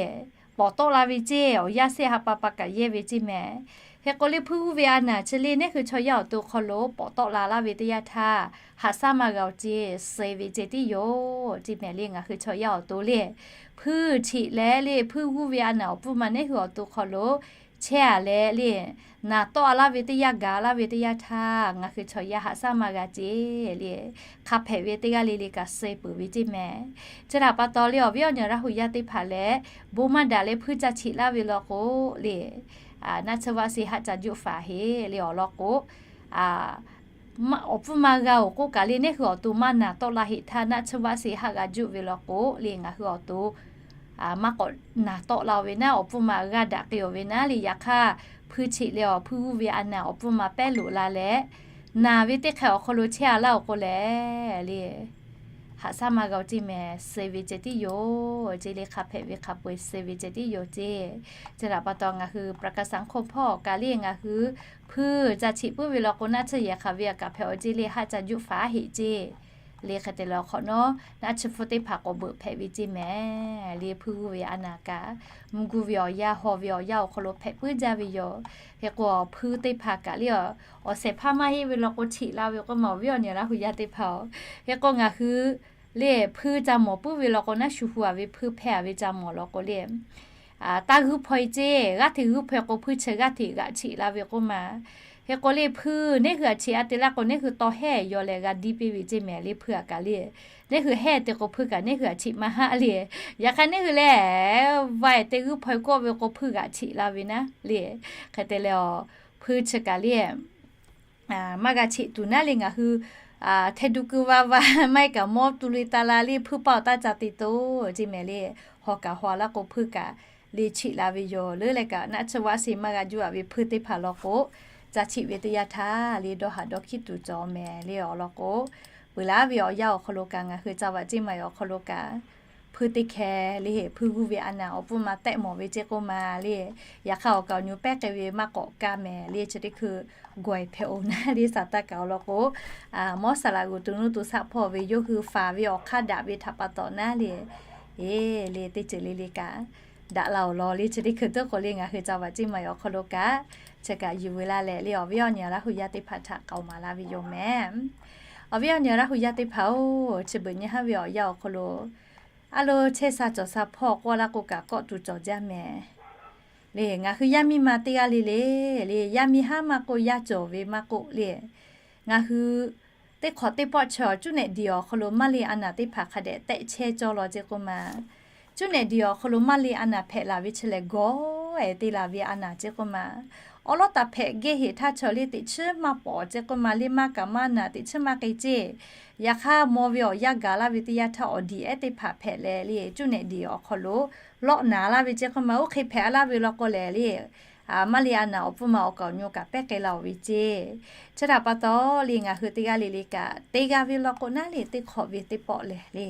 pawˍ tawˆ la ve ceˇ, awˬ yanˇ shehˆ ha pa pa kaꞈ yehˇ ve ceˇ mehˍ. Hk'e k'o le hpuiˇ g'uˇ ve a naˍ chi le neˇ hui chaw yaˇ awˬ to hk'aw lo pawˍ tawˆ la laˇ ve teˇ yanˇ htaˇ, haꞈ shaˉ maˇ g'a-oˬ ceˇ, suh ve ceh tiˉ yoˬ ceˇ mehˍ le ngaˬ hui chaw yaˇ awˬ to le. Hpuiˇ chiꞈ leh le hpuiˇ g'uˇ ve a naˍ awˬ pfuhˇ ma neˇ hui awˬ to hk'aw lo chehˇ a leh le naˬ tawˆ a laˇ ve teˇ yanˇ, gaˬ laˇ ve teˇ yanˇ htaˇ, ngaˬ hui chaw yaˇ haꞈ shaˉ maˇ g'a ceˇ le, hk'a hpehꞈ ve teˇ g'aˇ le le kaꞈ suh peuˬ ve ceˇ mehˍ. Chi htaꞈ pa taw le awˬ viˉ awˬ nyi Laˇ hu yaˇ teˇ hpaˍ lehˬ, bon maˇ daꞈ leh hpuiˇ ca chiꞈ laˇ ve law k'o le, naˆ tsuhˇ vaˆ se haˆ ca juˆ faˍ heˍ le awˬ lawn k'o, awˬ pfuhˇ ma g'a-oˬ k'oˆ kaꞈ le neˇ hui awˬ to maˇ naˬ tawˆ la heˍ htaˇ naˆ tsuhˇ vaˆ se haˆ g'a juˆ ve law k'o le ngaˬ hui awˬ to maˇ k'awꞈ naˬ tawˆ la-oˬ ve naˉ, awˬ pfuhˇ ma g'a daꞈ k'ai-oˬ ve naˉ le. Yaꞈ hk'aˇ hpuiˇ chiꞈ leh awˬ hpuiˇ g'uˇ ve a naˍ awˬ pfuhˇ ma pehˉ loꞈ la leh, naˬ ve teˇ hk'e awˬ hk'aw lo chehˇ a laˇ-oˬ k'o lehˬ le, haꞈ shaˉ maˇ g'a-oˬ ceˇ mehˍ, suh ve ceh tiˉ yoˬ ceˇ le, hk'a hpehꞈ ve hk'a peu-eˬ suh ve ceh tiˉ yoˬ ceˇ. Chi htaꞈ pa taw ngaˬ hui ประกันสังคม hpawˇ awˬ kaꞈ le ngaˬ hui hpuiˇ ca chiꞈ puiˉ ve law k'o naˆ tsuhˇ yehˬ hk'aˬ ve a kaꞈ hpehꞈ-oˬ ceˇ le, haˆ ca juˆ faˍ heˍ ceˇ le. Hk'e te leh awˬ hk'awꞈ nawˉ naˆ tsuhˇ hpfuhˇ teˇ hpaˍ k'awꞈ beuꞈ hpehꞈ ve ceˇ mehˍ le. Hpuiˇ g'uˇ ve a naˍ kaꞈ mvuhˇ guˇ ve awˬ yanˇ, haw ve awˬ yanˇ awˬ hk'aw lo hpehꞈ puiˉ jaˇ ve yoˬ. Hk'e k'o hpuiˇ teˇ hpaˍ kaꞈ le awˬ shehˍ hpaˇ maˇ heˆ ve law k'o chiꞈ la ve k'oˆ ma awˬ viˉ awˬ nyi Laˇ hu yaˇ teˇ hpaˍ-oˬ. Hk'e k'o ngaˬ hui le hpuiˇ ca mawˬ puiˉ ve law k'o naˉ shu hu a ve hpuiˇ hpehˇ a ve ca mawˬ law k'o le taˇ g'uiˇ hpaw-e ceˇ, g'aˇ hteꞈ g'uiˇ hpaw-e k'o hpuiˇ chi g'aˇ hteꞈ g'aꞈ chiꞈ la ve k'oˆ ma. Hk'e k'o le hpuiˇ neˇ hui a chiꞈ a te laˇ k'o neˇ hui taw hehˇ yaw leh g'a diˇ piˇ ve ceˇ mehˍ le hpuiˇ a kaꞈ le. Neˇ hui hehˇ te k'o hpuiˇ kaꞈ neˇ hui a chiꞈ maˇ haˆ le. Yaꞈ hk'aˇ neˇ hui lehˬ vaˇ-e te g'uiˇ hpaw-e kawˆ ve k'o hpuiˇ g'aꞈ chiꞈ la ve naˉ le. Hk'e te leh awˬ hpuiˇ chi kaꞈ le maˇ g'a cheꞈ tuˬ naˉ le ngaˬ hui hteˇ duˇ kuiˇ vaˇ vaˇ maˇ heˆ kaꞈ mawˇ tu le ta la le hpuiˇ paˇ awˬ taˇ ca te toˬ ceˇ mehˍ le. Haw kaꞈ haw laˇ k'o hpuiˇ kaꞈ le cheꞈ la ve yoˬ. Leuˉ leh kaꞈ naˆ tsuhˇ vaˆ se maˇ g'a juˆ a ve hpuiˇ teˇ hpaˍ law k'o, ca cheꞈ ve teˇ yanˇ htaˇ le dawˇ haꞈ dawˇ hkiˉ tuˬ cawˬ mehˍ le awˬ lawn k'o, peuˬ laˇ ve awˬ yanˇ awˬ hk'aw lo kaꞈ ngaˬ hui ca vaꞈ ceˇ ma awˬ hk'aw lo kaꞈ hpuiˇ teˇ hkeh le hpuiˇ g'uˇ ve a naˍ awˬ pfuhˇ ma tehˆ mawˬ ve ceˇ k'oˆ ma le. Yaꞈ hk'aˇ awˬ kaˍ awˬ nyi pehˉ k'ai ve maˇ k'awꞈ kaˇ mehˍ le chi teˇ hkui gawˬ-e hpehꞈ-oˬ naˉ le saˍ taˇ kaꞈ awˬ lawn k'o, mawˇ saˍ laꞈ g'uiˬ tuˬ nuˇ tuˬ shaˆ hpawˇ ve yawˇ hui faˍ ve awˬ hk'aˇ daꞈ ve htaꞈ pa taw naˉ le, e le teˇ ceuˬ le le kaꞈ daꞈ la awˬ lawn le chi teˇ hkui tuˉ k'o le ngaˬ hui ca vaꞈ ceˇ ma awˬ hk'aw lo kaꞈ chi kaꞈ yuˬ veu laˇ leh le awˬ viˉ awˬ nyi Laˇ hu yaˇ teˇ hpaˍ htaꞈ k'aoˍ maˍ laˇ ve yoˬ mehˍ. Awˬ viˉ awˬ nyi Laˇ hu yaˇ teˇ hpaˍ-oˬ, chi beuꞈ nyi haˉ ve awˬ yanˇ awˬ hk'aw lo a lo chehˇ sha cawˬ sha hpawˇ k'oˆ laˇ k'o kaꞈ kawˆ tuˬ cawˬ jaˇ mehˍ le. Ngaˬ hui yaˇ miˇ ma teˇ g'aˇ le le le yaˇ miˇ haˉ maˇ k'oˆ yaˇ cawˬ ve maˇ k'oˆ le, ngaˬ hui teˇ hk'awꞈ teˇ pawˆ chi awˬ cuˇ nehꞈ diˍ awˬ hk'aw lo maˇ le a naˍ teˇ hpaˍ hk'a dehꞈ tehˆ chehˇ cawˇ law ceˇ k'oˆ ma. Cuˇ nehꞈ diˍ awˬ hk'aw lo maˇ le a naˍ hpehꞈ laˬ ve chi lehˬ gawˬ-e te laˬ ve a naˍ ceˇ k'oˆ ma. Awˉ lawˉ taˍ hpehꞈ gehˇ heˍ htaˇ chaw le teꞈ chiˉ maˇ pawˍ ceˇ k'oˆ ma le maˇ kaꞈ maˇ naˍ teꞈ chiˉ maˇ k'ai ceˇ. Yaꞈ hk'aˇ maw ve awˬ yanˇ gaˬ laˇ ve teˇ yanˇ htaˇ awˬ diˍ ehˉ teˇ hpaˍ hpehꞈ leh le cuˇ nehꞈ diˍ awˬ hk'aw lo lawˆ naˍ laˇ ve ceˇ k'oˆ ma. Oˇ hk'e hpehꞈ laˇ ve law k'o lehˬ le maˇ le a naˍ awˬ pfuhˇ ma awˬ kaˍ awˬ nyi kaꞈ pehˉ k'ai la-oˬ ve ceˇ. Chi htaꞈ pa taw le ngaˬ hui teˇ g'aˇ le le kaꞈ te g'a ve law k'o naˉ le teˇ hk'awꞈ ve teˇ pawˆ lehˬ le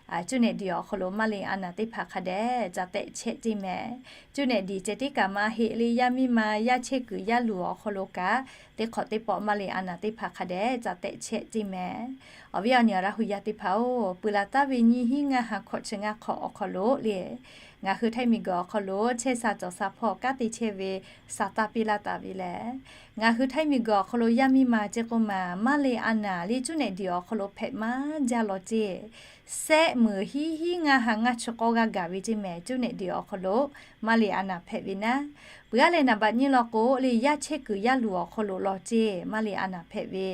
Cuˇ nehˬ diˬ awˬ hk'aw lo maˇ le a naˍ teˇ hpaˍ hk'a dehꞈ ca tehˆ chehˇ ceˇ mehˍ. Cuˇ nehˬ diˬ ceh tiˉ kaꞈ maˇ heˆ le, yaˇ miˇ ma yaˇ chehˇ kuiˬ yaˇ luˬ awˬ hk'aw lo kaꞈ teˇ hk'awꞈ teˇ pawˆ maˇ le a naˍ teˇ hpaˍ hk'a dehꞈ ca tehˆ chehˇ ceˇ mehˍ. Awˬ viˉ awˬ nyi Laˇ hu yaˇ teˇ hpaˍ-oˬ, peuˬ laˬ taˍ ve nyiˇ hinˉ ngaˇ ha hkawꞈ chi ngaˇ hk'awꞈ awˬ hk'aw lo le, ngaˬ hui Htaiˇ miˬguiˬ awˬ hk'aw lo chehˇ sha cawˬ sha hpawˇ kanˉ te chehˇ ve sa taˇ piˇ laˇ taˍ ve lehˬ, ngaˬ hui Htaiˇ miˬguiˬ awˬ hk'aw lo yaˇ miˇ ma ceˇ k'oˆ ma maˇ le a naˍ le cuˇ nehˬ diˬ awˬ hk'aw lo hpehꞈ maˇ jaˇ law ceˇ. Sehˆ meunˍ hiˉ hiˉ ngaˇ ha ngaˇ chi k'awˇ g'aˇ gaˬ ve ceˇ mehˍ. Cuˇ nehˬ diˬ awˬ hk'aw lo maˇ le a naˍ hpehꞈ ve naˉ, peuˬ aˉ leh naˍ baꞈ nyi law k'o le, yaˇ chehˇ kuiˬ yaˇ luˬ awˬ hk'aw lo law ceˇ maˇ le a naˍ hpehꞈ ve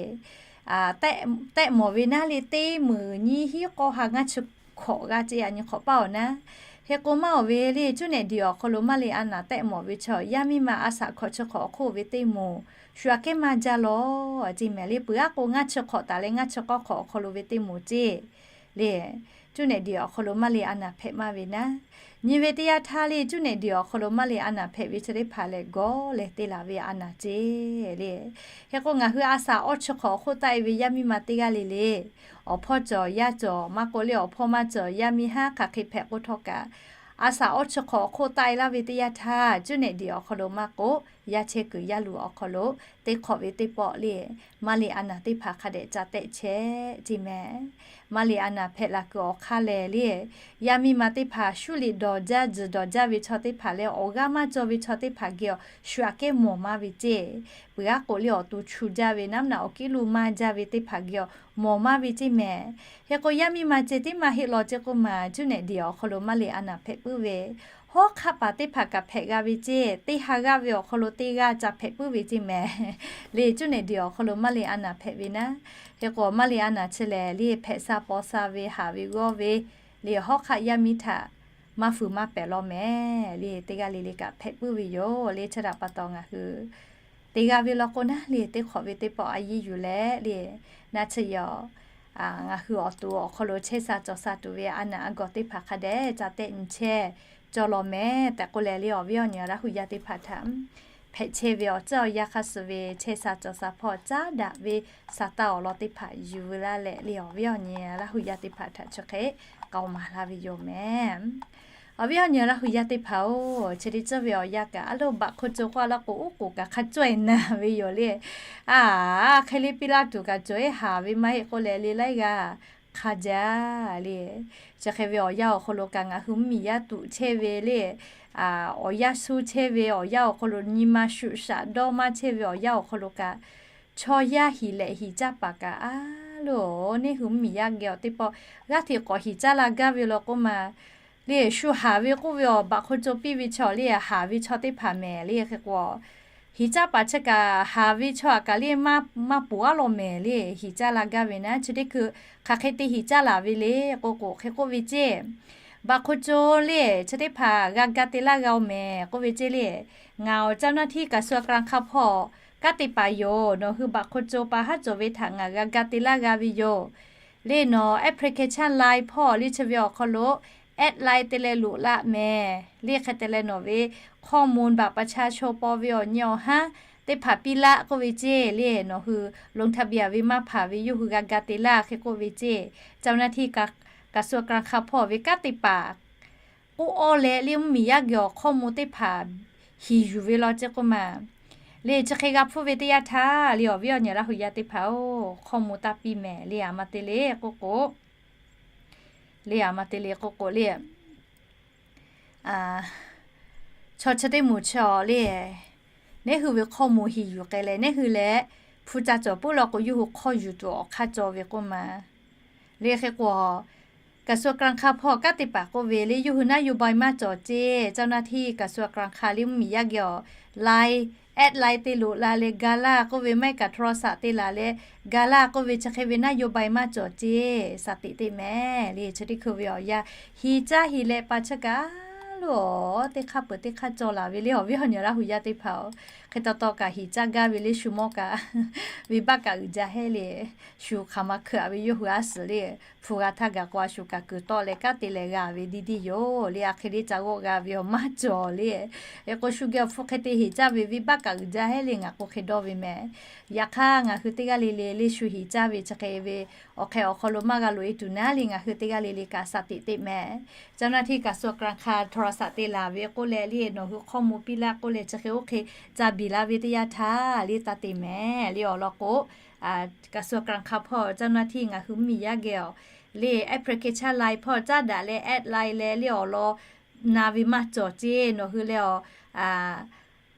tehˆ mawˬ ve naˉ le, teˇ meunˍ nyiˇ hiˉ k'awˇ ha ngaˇ chi hkawꞈ g'aˇ ceˇ a nyi hk'awꞈ paˇ awˬ naˉ. Hk'e k'o maˇ awˬ ve le, cuˇ nehˬ diˬ awˬ hk'aw lo maˇ le a naˍ tehˆ mawˬ ve chaw yaˇ miˇ ma a shaꞈ hkawꞈ chi hk'awꞈ awˬ hk'oˆ ve teˇ moˍ shu aꞈ kehˉ maˇ jaˇ law ceˇ mehˍ le. Peuˬ aˉ k'o ngaˇ chi hk'awꞈ taˍ leh ngaˇ chi k'awˇ hk'awꞈ awˬ hk'aw lo ve teˇ moˍ ceˇ le, cuˇ nehˬ diˬ awˬ hk'aw lo maˇ le a naˍ hpehꞈ maˇ ve naˉ. Nyi ve teˇ yanˇ htaˇ le, cuˇ nehˬ diˬ awˬ hk'aw lo maˇ le a naˍ hpehꞈ ve chi teˇ hpaˍ lehˬ gawˇ leh te laˬ ve a naˍ ceˇ le. Hk'e k'o ngaˬ hui a shaꞈ awˇ chi hk'awꞈ awˬ hk'oˆ taˆ e ve yaˇ miˇ ma teˇ g'aˇ le le, awˬ hpawˇ cawˬ yaˇ cawˬ maˇ k'oˆ le, awˬ hpawˇ maˇ cawˬ yaˇ miˇ haˉ hk'aˬ hk'e hpehꞈ k'o htawˇ kaꞈ, a shaꞈ awˇ chi hk'awꞈ awˬ hk'oˆ taˆ e laˇ ve teˇ yanˇ htaˇ, cuˇ nehˬ diˬ awˬ hk'aw lo maˇ k'oˆ, yaˇ chehˇ kuiˬ yaˇ luˬ awˬ hk'aw lo teˇ hk'awꞈ ve teˇ pawˆ le, maˇ le a naˍ teˇ hpaˍ hk'a dehꞈ ca tehˆ chehˇ ceˇ mehˍ. Maˇ le a naˍ hpehꞈ laˬ kuiˬ awˬ hk'aˇ lehˬ le, yaˇ miˇ ma teˇ hpaˍ shuˉ liꞈ dawˬ jaˇ, tzuhˬ dawˬ jaˇ ve chaw teˇ hpaˍ leh awˬ g'aˇ maˇ cawˬ ve chaw teˇ hpaˍ geh awˬ shu aꞈ kehˉ mawˬ maˇ ve ceˇ. Peuˬ aˉ k'o le awˬ to chu jaˇ ve naˉ mvuhˇ naꞈ awˬ kiˉ lo maˇ jaˇ ve teˇ hpaˍ geh awˬ mawˬ maˇ ve ceˇ mehˍ. Hk'e k'o yaˇ miˇ ma ceh tiˉ maˇ heˆ law ceˇ k'oˆ ma, cuˇ nehˬ diˬ awˬ hk'aw lo maˇ le a naˍ hpehꞈ puiˉ ve, hawˉ hk'aˆ paˍ teˇ hpaˍ kaꞈ hpehꞈ g'a ve ceˇ, teˇ ha g'aˇ ve awˬ hk'aw lo teˇ g'aˇ ca hpehꞈ puiˉ ve ceˇ mehˍ. Le cuˇ nehˬ diˬ awˬ hk'aw lo maˇ le a naˍ hpehꞈ ve naˉ, hk'e k'o maˇ le a naˍ chi lehˬ le hpehꞈ sha paw sha ve, haˍ ve g'awˇ ve, le hawˉ hk'aˆ yaˇ miˇ htaꞈ maˇ fuiˍ maˇ pehˍ law mehˍ. Le teˇ g'aˇ le le kaꞈ hpehꞈ puiˉ ve yoˬ. Le chi htaꞈ pa taw ngaˬ hui te g'a ve law k'o naˉ le teˇ hk'awꞈ ve teˇ pawˆ a yiˇ yuˬ leh le, naˆ tsuhˇ yaw ngaˬ hui awˬ to awˬ hk'aw lo chehˇ sha cawˬ sha tuˬ ve a naˍ a gawˬ teˇ hpaˍ hk'a dehꞈ ca tehˆ nyi chehˇ cawˬ law mehˍ tehꞈ k'oˆ leh le, awˬ viˉ awˬ nyi Laˇ hu yaˇ teˇ hpaˍ htaꞈ hpehꞈ chehˇ ve awˬ tcuhˉ awˬ yanˇ hk'a suh ve chehˇ sha cawˬ sha hpawˇ caˉ daꞈ ve sa taˇ awˬ lawn teˇ hpaˍ yuˬ ve laˇ leh le, awˬ viˉ awˬ nyi Laˇ hu yaˇ teˇ hpaˍ htaꞈ chi hk'e k'aoˍ maˍ laˇ ve yoˬ mehˍ. Awˬ viˉ awˬ nyi Laˇ hu yaˇ teˇ hpaˍ-oˬ, chi teˇ ceuˬ ve awˬ yanˇ kaꞈ a loˉ baꞈ hk'oˆ co k'oˆ a laˇ k'o, uˉ k'oˍ kaꞈ hk'a cawehˬ naˍ ve yoˬ le. A, hk'e le piˇ laˇ tuˬ kaꞈ cawˬ-e haˍ ve maˇ heˆ k'oˆ leh le laiˉ g'aˇ hk'a jaˇ le. Chi hk'e ve awˬ yanˇ awˬ hk'aw lo kaꞈ ngaˬ hui mvuhˇmiˬ yaˇ tuꞈ chehˇ ve le, awˬ yanˇ shu chehˇ ve awˬ yanˇ awˬ hk'aw lo nyi ma shuꞈ shaꞈ dawˇ maˇ chehˇ ve awˬ yanˇ awˬ hk'aw lo kaꞈ, chaw yaˇ hiˍ lehꞈ hiˍ caˇ paˍ kaꞈ a loˬ, neˇ hui mvuhˇmiˬ yaˇ geh awˬ teˇ pawˆ g'aˇ hteꞈ k'awꞈ hiˍ caˇ la gaˇ ve law k'oˆ ma, le shu haˍ ve k'oˆ ve awˬ baꞈ hk'oˆ co piˇ ve chaw le, haˍ ve chaw teˇ hpaˍ mehˍ le. Hk'e k'o hiˍ caˇ paˍ chi kaꞈ haˍ ve chaw aꞈ kaꞈ le maˇ poˬ aˉ law mehˍ le, hiˍ caˇ la gaˇ ve naˉ. Chi teˇ hkui hk'aˬ hk'e te hiˍ caˇ laˬ ve le k'o k'o, hk'e k'oˆ ve ceˇ, baꞈ hk'oˆ co le chi teˇ hpaˍ g'a ga te laˇ g'a-oˬ mehˍ k'oˆ ve ceˇ le. Ngaˬ awˬ เจ้าหน้าที่กระทรวงการคลัง hpawˇ kanˉ te paˍ yoˬ. Nawˬ hui baꞈ hk'oˆ co pa haˉ cawˬ ve htaꞈ ngaˬ g'a ga te laˇ g'a ve yoˬ. Le nawˬ application Line hpawˇ le chi ve awˬ hk'aw lo แอด Line te leh loꞈ laˆ mehˍ le. Hk'e te leh nawˬ ve ข้อมูลบัตรประชาชน paw ve awˬ nyi awˬ haˉ teˇ hpaˍ piˇ laˆ k'oˆ ve ceˇ le. Nawˬ hui ลงทะเบียน ve maˇ hpanˍ ve yawˇ hui g'a ga te laˇ hk'e k'oˆ ve ceˇ. เจ้าหน้าที่กระทรวงการคลัง hpawˇ ve kanˉ te paˍ k'oˆ awˇ leh le mvuhˇmiˬ yaˇ geh awˬ ข้อมูล teˇ hpaˍ hiˍ yuˬ ve law ceˇ k'oˆ ma. Le chi hk'e g'a hpfuhˇ ve teˇ yanˇ htaˇ le, awˬ viˉ awˬ nyi Laˇ hu yaˇ teˇ hpaˍ-oˬ, ข้อมูล taˇ piˇ mehˍ le, aˬ ma te le k'oˆ k'o, le aˬ ma te le k'oˆ k'o le, chaw chi teˇ moˍ chi awˬ le, neˇ hui ve ข้อมูล hiˍ yuˬ k'ai leh neˇ hui leh hpu ca cawˬ puiˉ law k'o yawˇ hui hk'awˇ yuˬ tuˬ awˬ hk'aˇ cawˬ ve k'oˆ ma. Le hk'e k'o กระทรวงการคลัง hpawˇ kanˉ te paˍ k'oˆ ve le, yawˇ hui นโยบาย maˇ cawˬ ceˇ, เจ้าหน้าที่กระทรวงการคลัง le mvuhˇmiˬ yaˇ geh awˬ ไลน์ แอด Line te loꞈ la leh ga laˇ k'oˆ ve, maˇ heˆ kaꞈ โทรศัพท์ te laˬ leh ga laˇ k'oˆ ve, chi hk'e ve นโยบาย maˇ cawˬ ceˇ, สติ teˇ mehˍ le. Chi teˇ hkui ve awˬ yanˇ hiˍ caˇ hiˍ leh pa chi kaꞈ loˬ, teˇ hk'aˇ peuˬ teˇ hk'aˇ cawˬ laˬ ve le, awˬ viˉ awˬ nyi Laˇ hu yaˇ teˇ hpaˍ-oˬ. Hk'e taw taw kaꞈ hiˍ caˇ gaˇ ve le, shu mawˇ kaꞈ venˇbaˆ kaꞈ uiˍ jaˇ heˆ le, shu hk'aˬ ma hkui-a ve yawˇ hui aˉ suhˍ le hpu g'a htaˇ gaˬ k'o a shu kaꞈ kuiˬ tawˆ leh kanˉ te leh g'a ve diˇ diˇ yoˬ le. A hk'e le ca g'awˆ g'a ve awˬ maˇ cawˬ le. Hk'e k'o shu geh awˬ hpu hk'e te heˍ caˇ ve venˇbaˆ kaꞈ uiˍ jaˇ heˆ le ngaˬ k'o hk'e dawˇ ve mehˍ. Yaꞈ hk'aˇ ngaˬ hui teˇ g'aˇ le le le shu heˍ caˇ ve chi hk'e ve awˬ hk'e awˬ hk'aw lo maˇ g'a loꞈ e tuˬ naˉ le ngaˬ hui teˇ g'aˇ le le kaꞈ shaˍ tiꞈ teꞈ mehˍ. เจ้าหน้าที่กระทรวงการคลัง โทรศัพท์ te laˬ ve k'oˆ leh le nawˬ hui hk'aw mo piˇ laˇ k'oˆ leh chi hk'e oˇ hk'e ca biˬ la ve teˇ yanˇ htaˇ le taˇ te mehˍ le awˬ lawn k'o, กระทรวงการคลัง hpawˇ เจ้าหน้าที่ ngaˬ hui mvuhˇmiˬ yaˇ geh awˬ le application Line hpawˇ caˉ daꞈ leh add Line leh le awˬ lawn na ve maˇ cawˬ ceˇ. Nawˬ hui leh awˬ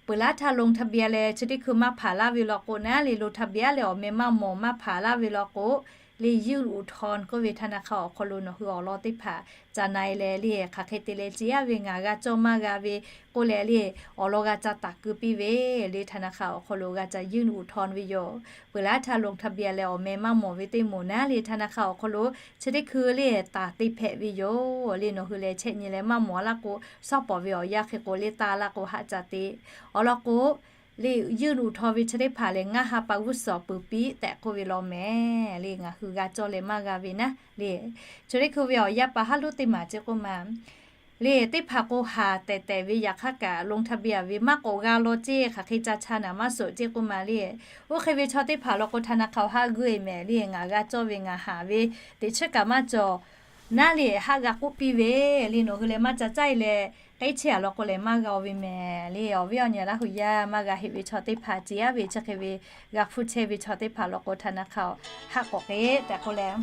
peuˬ laˇ htaˇ ลงทะเบียน leh chi teˇ hkui maˇ hpanˍ laˇ ve law k'o naˉ le ลงทะเบียน leh awˬ meh maˇ mawˬ maˇ hpanˍ laˇ ve law k'o, le ยื่นอุทธรณ์ k'oˆ ve ธนาคาร awˬ hk'aw lo nawˬ hui awˬ lawn teˇ hpaˍ ca na e leh le hk'aˬ hk'e te leh ceˇ aˉ ve ngaˬ g'a cawˇ maˇ g'a ve k'oˆ leh le awˬ lawn g'a ca taˍ keu piˇ ve le ธนาคาร awˬ hk'aw lo g'a ca ยื่นอุทธรณ์ ve yoˬ. Peuˬ laˇ htaˇ ลงทะเบียน leh awˬ meh maˇ mawˬ ve teˇ moˍ naˉ le ธนาคาร awˬ hk'aw lo chi teˇ hkui le taˍ te hpehꞈ ve yoˬ le. Nawˬ hui leh chehˇ nyi leh maˇ mawˬ laˇ k'o, shawˉ pawˍ ve awˬ yanˇ hk'e k'o le taˇ laˇ k'o haˆ ca te. Awˬ lawn k'o, le ยื่นอุทธรณ์ ve chi teˇ hpaˍ lehˬ ngaˇ ha pa g'uˇ suhˍ peuˬ piˇ tehꞈ k'oˆ ve law mehˍ le ngaˬ hui g'a cawˇ leh maˇ g'a ve naˉ le. Chi teˇ hkui ve awˬ yanˇ pa haˉ loˉ teˇ maˬ ceˇ k'oˆ ma le teˇ hpaˍ k'o haˍ tehˬ tehˬ ve yaꞈ hk'aˇ kaꞈ ลงทะเบียน ve maˇ k'awꞈ g'a law ceˇ hk'aˬ hk'e ca cha naˍ maˇ suhˍ ceˇ k'oˆ ma le. Oˇ hk'e ve chaw teˇ hpaˍ law k'o ธนาคาร haˆ g'uˇ e mehˍ le ngaˬ g'a cawˇ ve ngaˬ haˍ ve teꞈ chiˉ kaꞈ maˇ cawˬ naˉ le haˆ g'a k'oˆ piˇ ve le nawˬ hui leh maˇ ca caˇ e leh k'ehˉ chehˇ a law k'o lehˬ maˇ g'a ve mehˍ le. Awˬ viˉ awˬ nyi Laˇ huˍ yaˇ maˇ g'a heˆ ve chaw teˇ hpaˍ ceˇ aˉ ve chi hk'e ve g'a hpfuhˇ chehˇ ve chaw teˇ hpaˍ law k'o ธนาคาร haˆ k'awꞈ k'ehˉ tehꞈ k'oˆ leh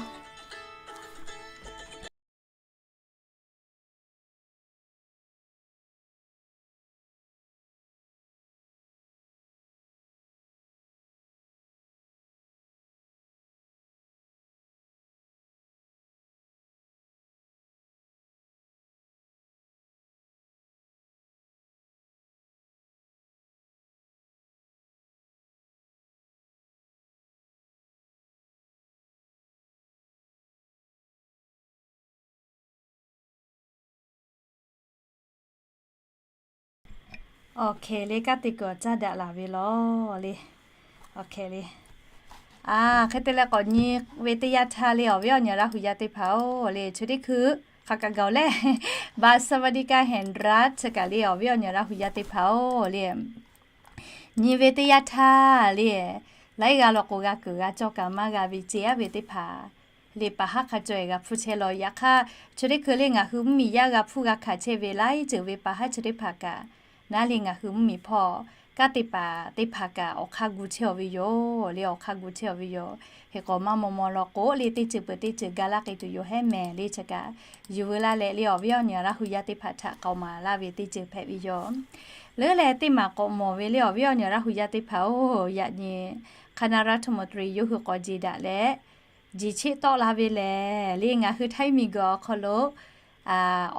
Awˬ hkeh le kanˉ te kuiˬ awˬ caˇ daꞈ laˬ ve law le. Awˬ hkeh le. A, hk'e te leh k'awꞈ nyi ve teˇ yanˇ htaˇ le awˬ viˉ awˬ nyi Laˇ huˍ yaˇ teˇ hpaˍ-oˬ le chi teˇ hkui hk'aˬ kaꞈ gaˬ-oˬ leh บัตรสวัสดิการแห่งรัฐ chi kaꞈ le awˬ viˉ awˬ nyi Laˇ huˍ yaˇ teˇ hpaˍ-oˬ le nyi ve teˇ yanˇ htaˇ le laiˉ g'aˇ law k'o g'a kuiˬ g'a cawˇ kaꞈ maˇ g'a ve ceˇ aˉ ve teˇ hpaˍ le pa haˉ hk'a caweh g'a hpfuhˇ chehˇ law. Yaꞈ hk'aˇ chi teˇ hkui le ngaˬ hui mvuhˇmiˬ yaˇ g'a hpfuhˇ g'a hkanˍ chehˇ ve laiˉ ceuˬ ve pa haˉ chi teˇ hpaˍ kaꞈ naˉ le ngaˬ hui mvuhˇmiˬ hpawˇ kanˉ te paˍ teˇ hpaˍ kaꞈ awˬ hk'aˇ gu chehˇ aw ve yoˬ le awˬ hk'aˇ gu chehˇ aw ve yoˬ. Hk'e k'o maˇ maw maw law k'o le teˇ ceuˬ peuˬ teˇ ceuˬ ga laˇ k'ai tuˬ yoˬ hehˉ mehˍ le chi kaꞈ yuˬ veu laˇ leh le awˬ viˉ awˬ nyi Laˇ huˍ yaˇ teˇ hpaˍ htaꞈ k'aoˍ maˍ laˇ ve teˇ ceuˬ hpehꞈ ve yoˬ. Leuˉ leh teˇ maˬ k'awꞈ mawˬ ve le awˬ viˉ awˬ nyi Laˇ huˍ yaˇ teˇ hpaˍ-oˬ, yaꞈ nyi คณะรัฐมนตรี yawˇ hui k'awꞈ jeˬ daꞈ leh jeˬ cheˆ tawˆ la ve lehˬ le ngaˬ hui Htaiˇ miˬguiˬ awˬ hk'aw lo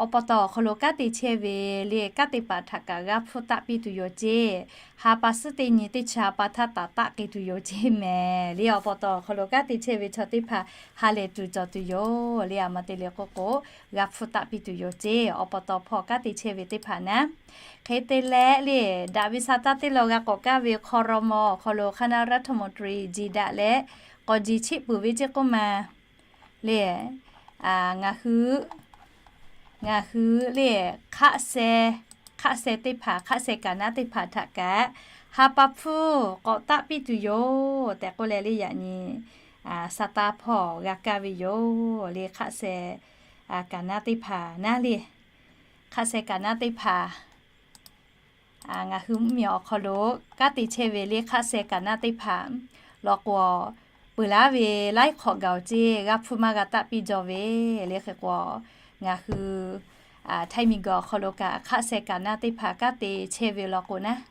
awˬ pa taw awˬ hk'aw lo kanˉ te chehˇ ve le kanˉ te paˍ htaꞈ kaꞈ g'a hpfuhˇ taˆ piˇ tuˬ yoˬ ceˇ. Ha pa suhˉ teˇ nyi teˇ chi ha pa htaˇ taˍ taˆ k'ai tuˬ yoˬ ceˇ mehˍ le awˬ pa taw awˬ hk'aw lo kanˉ te chehˇ ve chaw teˇ hpaˍ ha lehˬ tuˬ cawˬ tuˬ yoˬ le. A ma te le k'oˆ k'o g'a hpfuhˇ taˆ piˇ tuˬ yoˬ ceˇ awˬ pa taw hpawˇ kanˉ te chehˇ ve teˇ hpaˍ naˉ. Hk'e te leh le daꞈ ve sa taˇ teˇ law g'a k'awꞈ kaˇ ve hk'aw raw mawˬ awˬ hk'aw lo คณะรัฐมนตรี jeˬ daꞈ leh k'awꞈ jeˬ cheˆ peuˬ ve ceˇ k'oˆ ma le ngaˬ hui ngaˬ hui le hk'aˆ seh, hk'aˆ seh teˇ hpaˍ, hk'aˆ seh kaˍ naˉ teˇ hpaˍ htaꞈ kaꞈ ha pa hpfuhˇ k'awꞈ taˆ piˇ tuˬ yoˬ tehꞈ k'oˆ leh le yaꞈ nyi sa taˇ hpawˇ g'a kaˇ ve yoˬ le. Hk'aˆ seh kaˍ naˉ teˇ hpaˍ naˉ le, hk'aˆ seh kaˍ naˉ teˇ hpaˍ ngaˬ hui mvuhˇmiˬ awˬ hk'aw lo kanˉ te chehˇ ve le hk'aˆ seh kaˍ naˉ teˇ hpaˍ law k'o peuˬ laˇ ve laiˉ hk'awꞈ gaˬ-oˬ ceˇ g'a hpfuhˇ maˇ g'a taˆ piˇ jaw ve le. Hk'e k'o ngaˬ hui Htaiˇ miˬguiˬ awˬ hk'aw lo kaꞈ hk'aˆ seh kaˍ naˉ teˇ hpaˍ kanˉ te chehˇ ve law k'o naˉ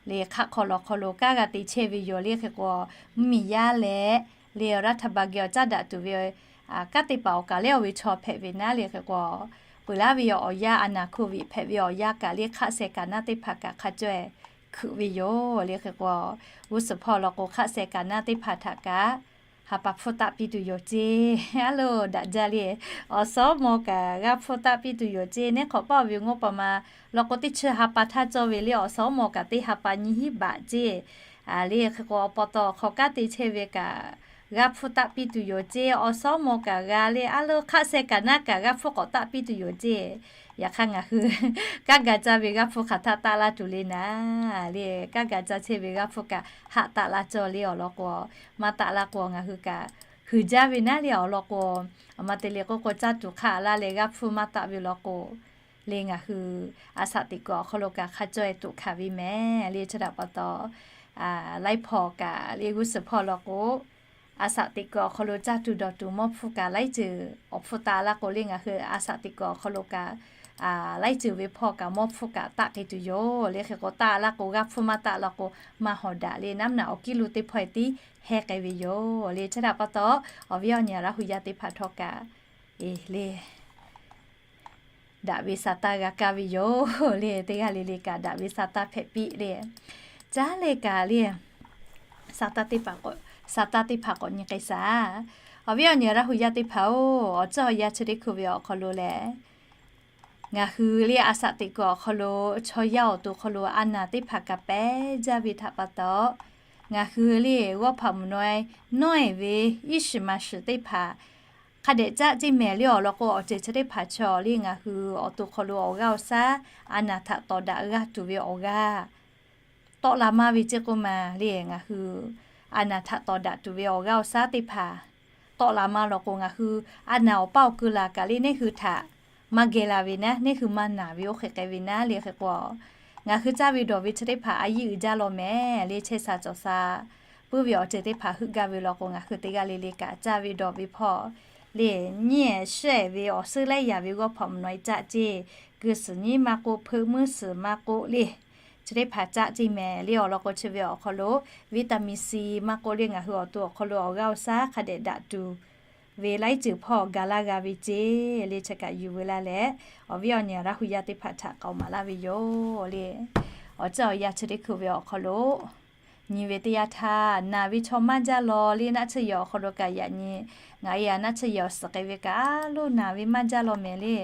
le hk'aˆ hk'aw law hk'aw lo kanˉ g'a te chehˇ ve yoˬ le. Hk'e k'o mvuhˇmiˬ yaˇ leh le รัฐบาล geh awˬ caˉ daꞈ tuˬ ve kanˉ te paˍ awˬ kaˬ lehˉ awˬ ve chaw hpehꞈ ve naˉ le. Hk'e k'o peuˬ laˇ ve awˬ yanˇ a naˍ hkoˇ ve hpehꞈ ve awˬ yanˇ kaꞈ le hk'aˆ seh kaˍ naˉ teˇ hpaˍ kaꞈ hk'a caweh hkuiꞈ ve yoˬ le. Hk'e k'o g'uˇ suhˍ hpawˇ law k'o hk'aˆ seh kaˍ naˉ teˇ hpaˍ htaꞈ kaꞈ ha pa hpfuhˇ taˆ piˇ tuˬ yoˬ ceˇ. A loˬ daꞈ jaˇ le awˬ suhˉ mawˬ kaꞈ g'a hpfuhˇ taˆ piˇ tuˬ yoˬ ceˇ. Neˉ hk'awꞈ paˆ ve งบประมาณ law k'o teˇ chi ha pa htaˇ cawˇ ve le awˬ suhˉ mawˬ kaꞈ teˇ ha pa nyiˇ hinˉ baꞈ ceˇ le. Hk'e k'o awˬ pa taw awˬ hk'aw kanˉ te chehˇ ve kaꞈ g'aˇ hpfuhˇ taˆ piˇ tuˬ yoˬ ceˇ. Awˬ suhˉ mawˬ kaꞈ g'a le, a lo hk'aˆ seh kaꞈ naˉ kaꞈ g'aˇ hpfuhˇ k'awꞈ taˆ piˇ tuˬ yoˬ ceˇ. Yaꞈ hk'aˇ ngaˬ hui kanˉ ga caˇ ve g'aˇ hpfuhˇ hk'aˬ htaˆ taˆ laˇ tuˬ le naˉ le, kanˉ ga caˇ chehˇ ve g'aˇ hpfuhˇ kaꞈ haˆ taˆ laˇ cawˇ le awˬ lawn k'o, maˇ taˆ laˇ k'o ngaˬ hui kaꞈ huiˍ jaˇ ve naˉ le awˬ lawn k'o, a ma te le k'oˆ k'o caˇ tuˬ hk'aˆ laˇ leh g'aˇ hpfuhˇ maˇ taˆ ve lawn k'o, le ngaˬ hui a shaꞈ teꞈ kuiˬ awˬ hk'aw lo kaꞈ hk'a caweh toꞈ hkanˍ ve mehˍ le. Chi htaꞈ pa taw, laiˉ hpawˇ kaꞈ le g'uˇ suhˍ hpawˇ lawn k'o, a shaꞈ teꞈ kuiˬ awˬ hk'aw lo caˇ tuˬ dawˬ tuˬ mawˇ hpfuhˇ kaꞈ laiˉ ceuˬ awˬ hpfuhˇ taˆ laˇ k'o le ngaˬ hui a shaꞈ teꞈ kuiˬ awˬ hk'aw lo kaꞈ laiˉ ceuˬ ve hpawˇ kaꞈ mawˇ hpfuhˇ kaꞈ taˆ k'ai tuˬ yoˬ le. Hk'e k'o taˆ laˇ k'o g'aˇ hpfuhˇ maˇ taˆ laˇ k'o maˇ hawˍ daꞈ le naˉ mvuhˇ naw awˬ kiˇ lo teˇ hpawˇ tiˉ heh k'ai ve yoˬ le. Chi htaꞈ pa taw, awˬ viˉ awˬ nyi Laˇ hu yaˇ teˇ hpaˍ htawˇ kaꞈ le daꞈ ve sa taˇ g'a kaˇ ve yoˬ le. Teˇ g'aˇ le le kaꞈ daꞈ ve sa taˇ hpehꞈ piˇ le. Caˉ leh kaꞈ le, sa taˇ teˇ hpaˍ k'awꞈ, sa taˇ teˇ hpaˍ k'awꞈ nyi k'ai shaˍ. Awˬ viˉ awˬ nyi Laˇ hu yaˇ teˇ hpaˍ-oˬ, awˬ ceuˬ awˬ yanˇ chi teˇ hkui ve awˬ hk'aw lo lehˬ, ngaˬ hui le a shaꞈ teꞈ kuiˬ awˬ hk'aw lo chaw yaˇ awˬ to hk'aw lo a naˬ teˇ hpaˍ kaꞈ pehˉ jaˇ ve htaꞈ pa taw, ngaˬ hui le g'awˇ hpaꞈ mvuhˬ naw e nawˉ e ve iˉ shiˍ maˍ shiˍ teˇ hpaˍ hk'a dehꞈ caˆ ceˇ mehˍ le awˬ lawn k'o, awˬ ceuˬ chi teˇ hpaˍ chaw le ngaˬ hui awˬ to hk'aw lo awˬ g'aˇ awˬ shaˉ a naˬ htaꞈ tawˍ daꞈ g'a tuˬ ve awˬ g'aˇ tawˆ la maˇ ve ceˇ k'oˆ ma le. Ngaˬ hui a naˬ htaꞈ tawˍ daꞈ tuˬ ve awˬ g'aˇ awˬ shaˉ teˇ hpaˍ tawˆ la maˇ law k'o, ngaˬ hui a naˬ awˬ paˇ awˬ keu laˬ kaꞈ le neˇ hui htaꞈ maˇ geh la ve naˉ, neˇ hui maˇ naˬ ve oˇ hk'e k'ai ve naˉ le. Hk'e k'o, ngaˬ hui caˇ ve dawˬ ve chi teˇ hpaˍ a yiˇ uiˍ jaˇ law mehˍ le. Chehˇ sha cawˬ sha puiˉ ve awˬ ceuˬ teˇ hpaˍ heuˆ gaˇ ve law k'o, ngaˬ hui teˇ g'aˇ le le kaꞈ caˇ ve dawˬ ve hpawˇ le nyiˇ ehˍ shehˆ ve awˬ suhˉ laiˉ yaꞈ ve g'awˇ hpaꞈ mvuhˬ naw e caˆ ceˇ. G'uiˬ suhˍ nyiˉ maˇ k'oˆ, hpeuˆ muiˉ suhˍ maˇ k'oˆ le, chi teˇ hpaˍ caˆ ceˇ mehˍ le awˬ lawn k'o, chi ve awˬ hk'aw lo vitamin C maˇ k'oˆ le ngaˬ hui awˬ to awˬ hk'aw lo awˬ g'aˇ awˬ shaˉ hk'a dehꞈ daꞈ tuˬ ve laiˉ ceuˬ hpawˇ ga laˇ g'a ve ceˇ le. Chi kaꞈ yuˬ veu laˇ leh, awˬ viˉ awˬ nyi Laˇ hu yaˇ teˇ hpaˍ htaꞈ k'aoˍ maˍ laˇ ve yoˬ le. Awˬ ceuˬ awˬ yanˇ chi teˇ hkui ve awˬ hk'aw lo nyi ve teˇ yanˇ htaˇ, naˬ ve chaw maˇ jaˇ law le. Naˆ tsuhˇ yehˬ awˬ hk'aw lo kaꞈ yaꞈ nyi ngaˬ e a naˆ tsuhˇ yehˬ awˬ suhˍ k'ai ve kaꞈ a loˇ naˬ ve maˇ jaˇ law mehˍ le.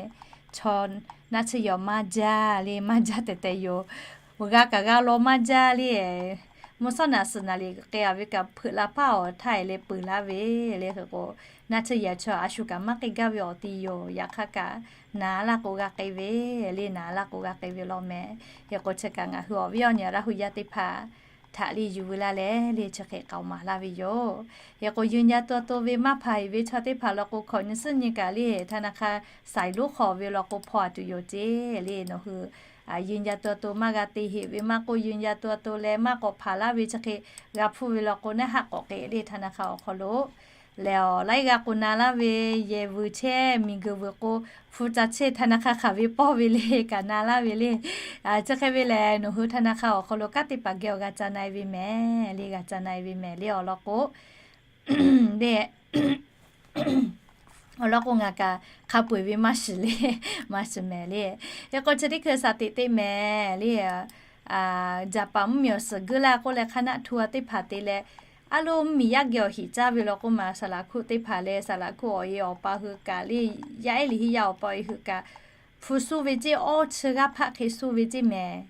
Chaw naˆ tsuhˇ yehˬ maˇ jaˇ le, maˇ jaˇ tehꞈ tehꞈ yoˬ. G'a kaꞈ g'a law maˇ jaˇ le. Mvuhˇ shawˉ naꞈ suhˍ naˍ liꞈ k'ai a ve kaꞈ hpeuꞈ la paˇ awˬ htaˇ e leh peuˬ laˇ ve le. Hk'e k'o, naˆ tsuhˇ yehˬ chaw a shu kaꞈ maˇ k'ai gaˇ ve awˬ ti yoˬ. Yaꞈ hk'aˇ kaꞈ naˬ laˇ k'o g'a k'ai ve le, naˬ laˇ k'o g'a k'ai ve law mehˍ. Hk'e k'o, chi kaꞈ ngaˬ hui awˬ viˉ awˬ nyi Laˇ hu yaˇ teˇ hpaˍ htaꞈ le yuˬ veu laˇ leh le chi hk'e k'aoˍ maˍ laˇ ve yoˬ. Hk'e k'o, yonˍ ya to to ve maˇ hpaˍ heˍ ve chaw teˇ hpaˍ law k'o, hkawꞈ nyi suhˉ nyi kaꞈ le htaˇ naˆ hk'a saiˍ lonˉ hk'aw ve law k'o hpaw a tuˬ yoˬ ceˇ le. Nawˬ hui yonˍ ya to to maˇ g'a te heˍ ve maˇ k'oˆ, yonˍ ya to to leh maˇ k'awꞈ hpaˍ laˇ ve chi hk'e g'a hpuˇ ve law k'o, naˆ haˆ k'awꞈ k'ai le htaˇ naˆ hk'a awˬ hk'aw lo lehˬ, awˬ laiˉ g'a k'o na laˇ ve, yehˬ vuiˬ chehˇ miˬ guiˬ vuiˬ k'o, hpu ca chehˇ htaˇ naˆ hk'a hk'aˬ ve pawˇ ve le kaꞈ na laˇ ve le. Chi hk'e ve lehˬ, nawˬ hui htaˇ naˆ hk'a awˬ hk'aw lo kanˉ teˇ hpaˍ geh awˬ g'a ca na e ve mehˍ le, g'a ca na e ve mehˍ le awˬ lawn k'o, le awˬ lawn k'o, ngaˬ kaꞈ hk'a peu eˬ ve maˇ shiˍ le, maˇ shiˍ mehˍ le. Hk'e k'o, chi teˇ hkui shaˍ teꞈ teˇ mehˍ le, jaˍ paˍ mvuhˇ miˬ awˬ suhˍ geuˆ laˇ k'oˆ leh hk'a naˆ htu a teˇ hpaˍ te leh, a loˇ mvuhˇ miˬ yaˇ geh awˬ hiˍ caˇ ve law k'oˆ ma, saˍ laˍ hkuˆ teˇ hpaˍ leh saˍ laˍ hkuˆ awˬ e awˬ pa hui kaꞈ le, yaˇ ehˉ liꞈ hiˆ yaˇ awˬ pa awˬ e hui kaꞈ hpu suh ve ceˇ, awˇ chi g'aˇ hpaˆ hk'e suh ve ceˇ mehˍ.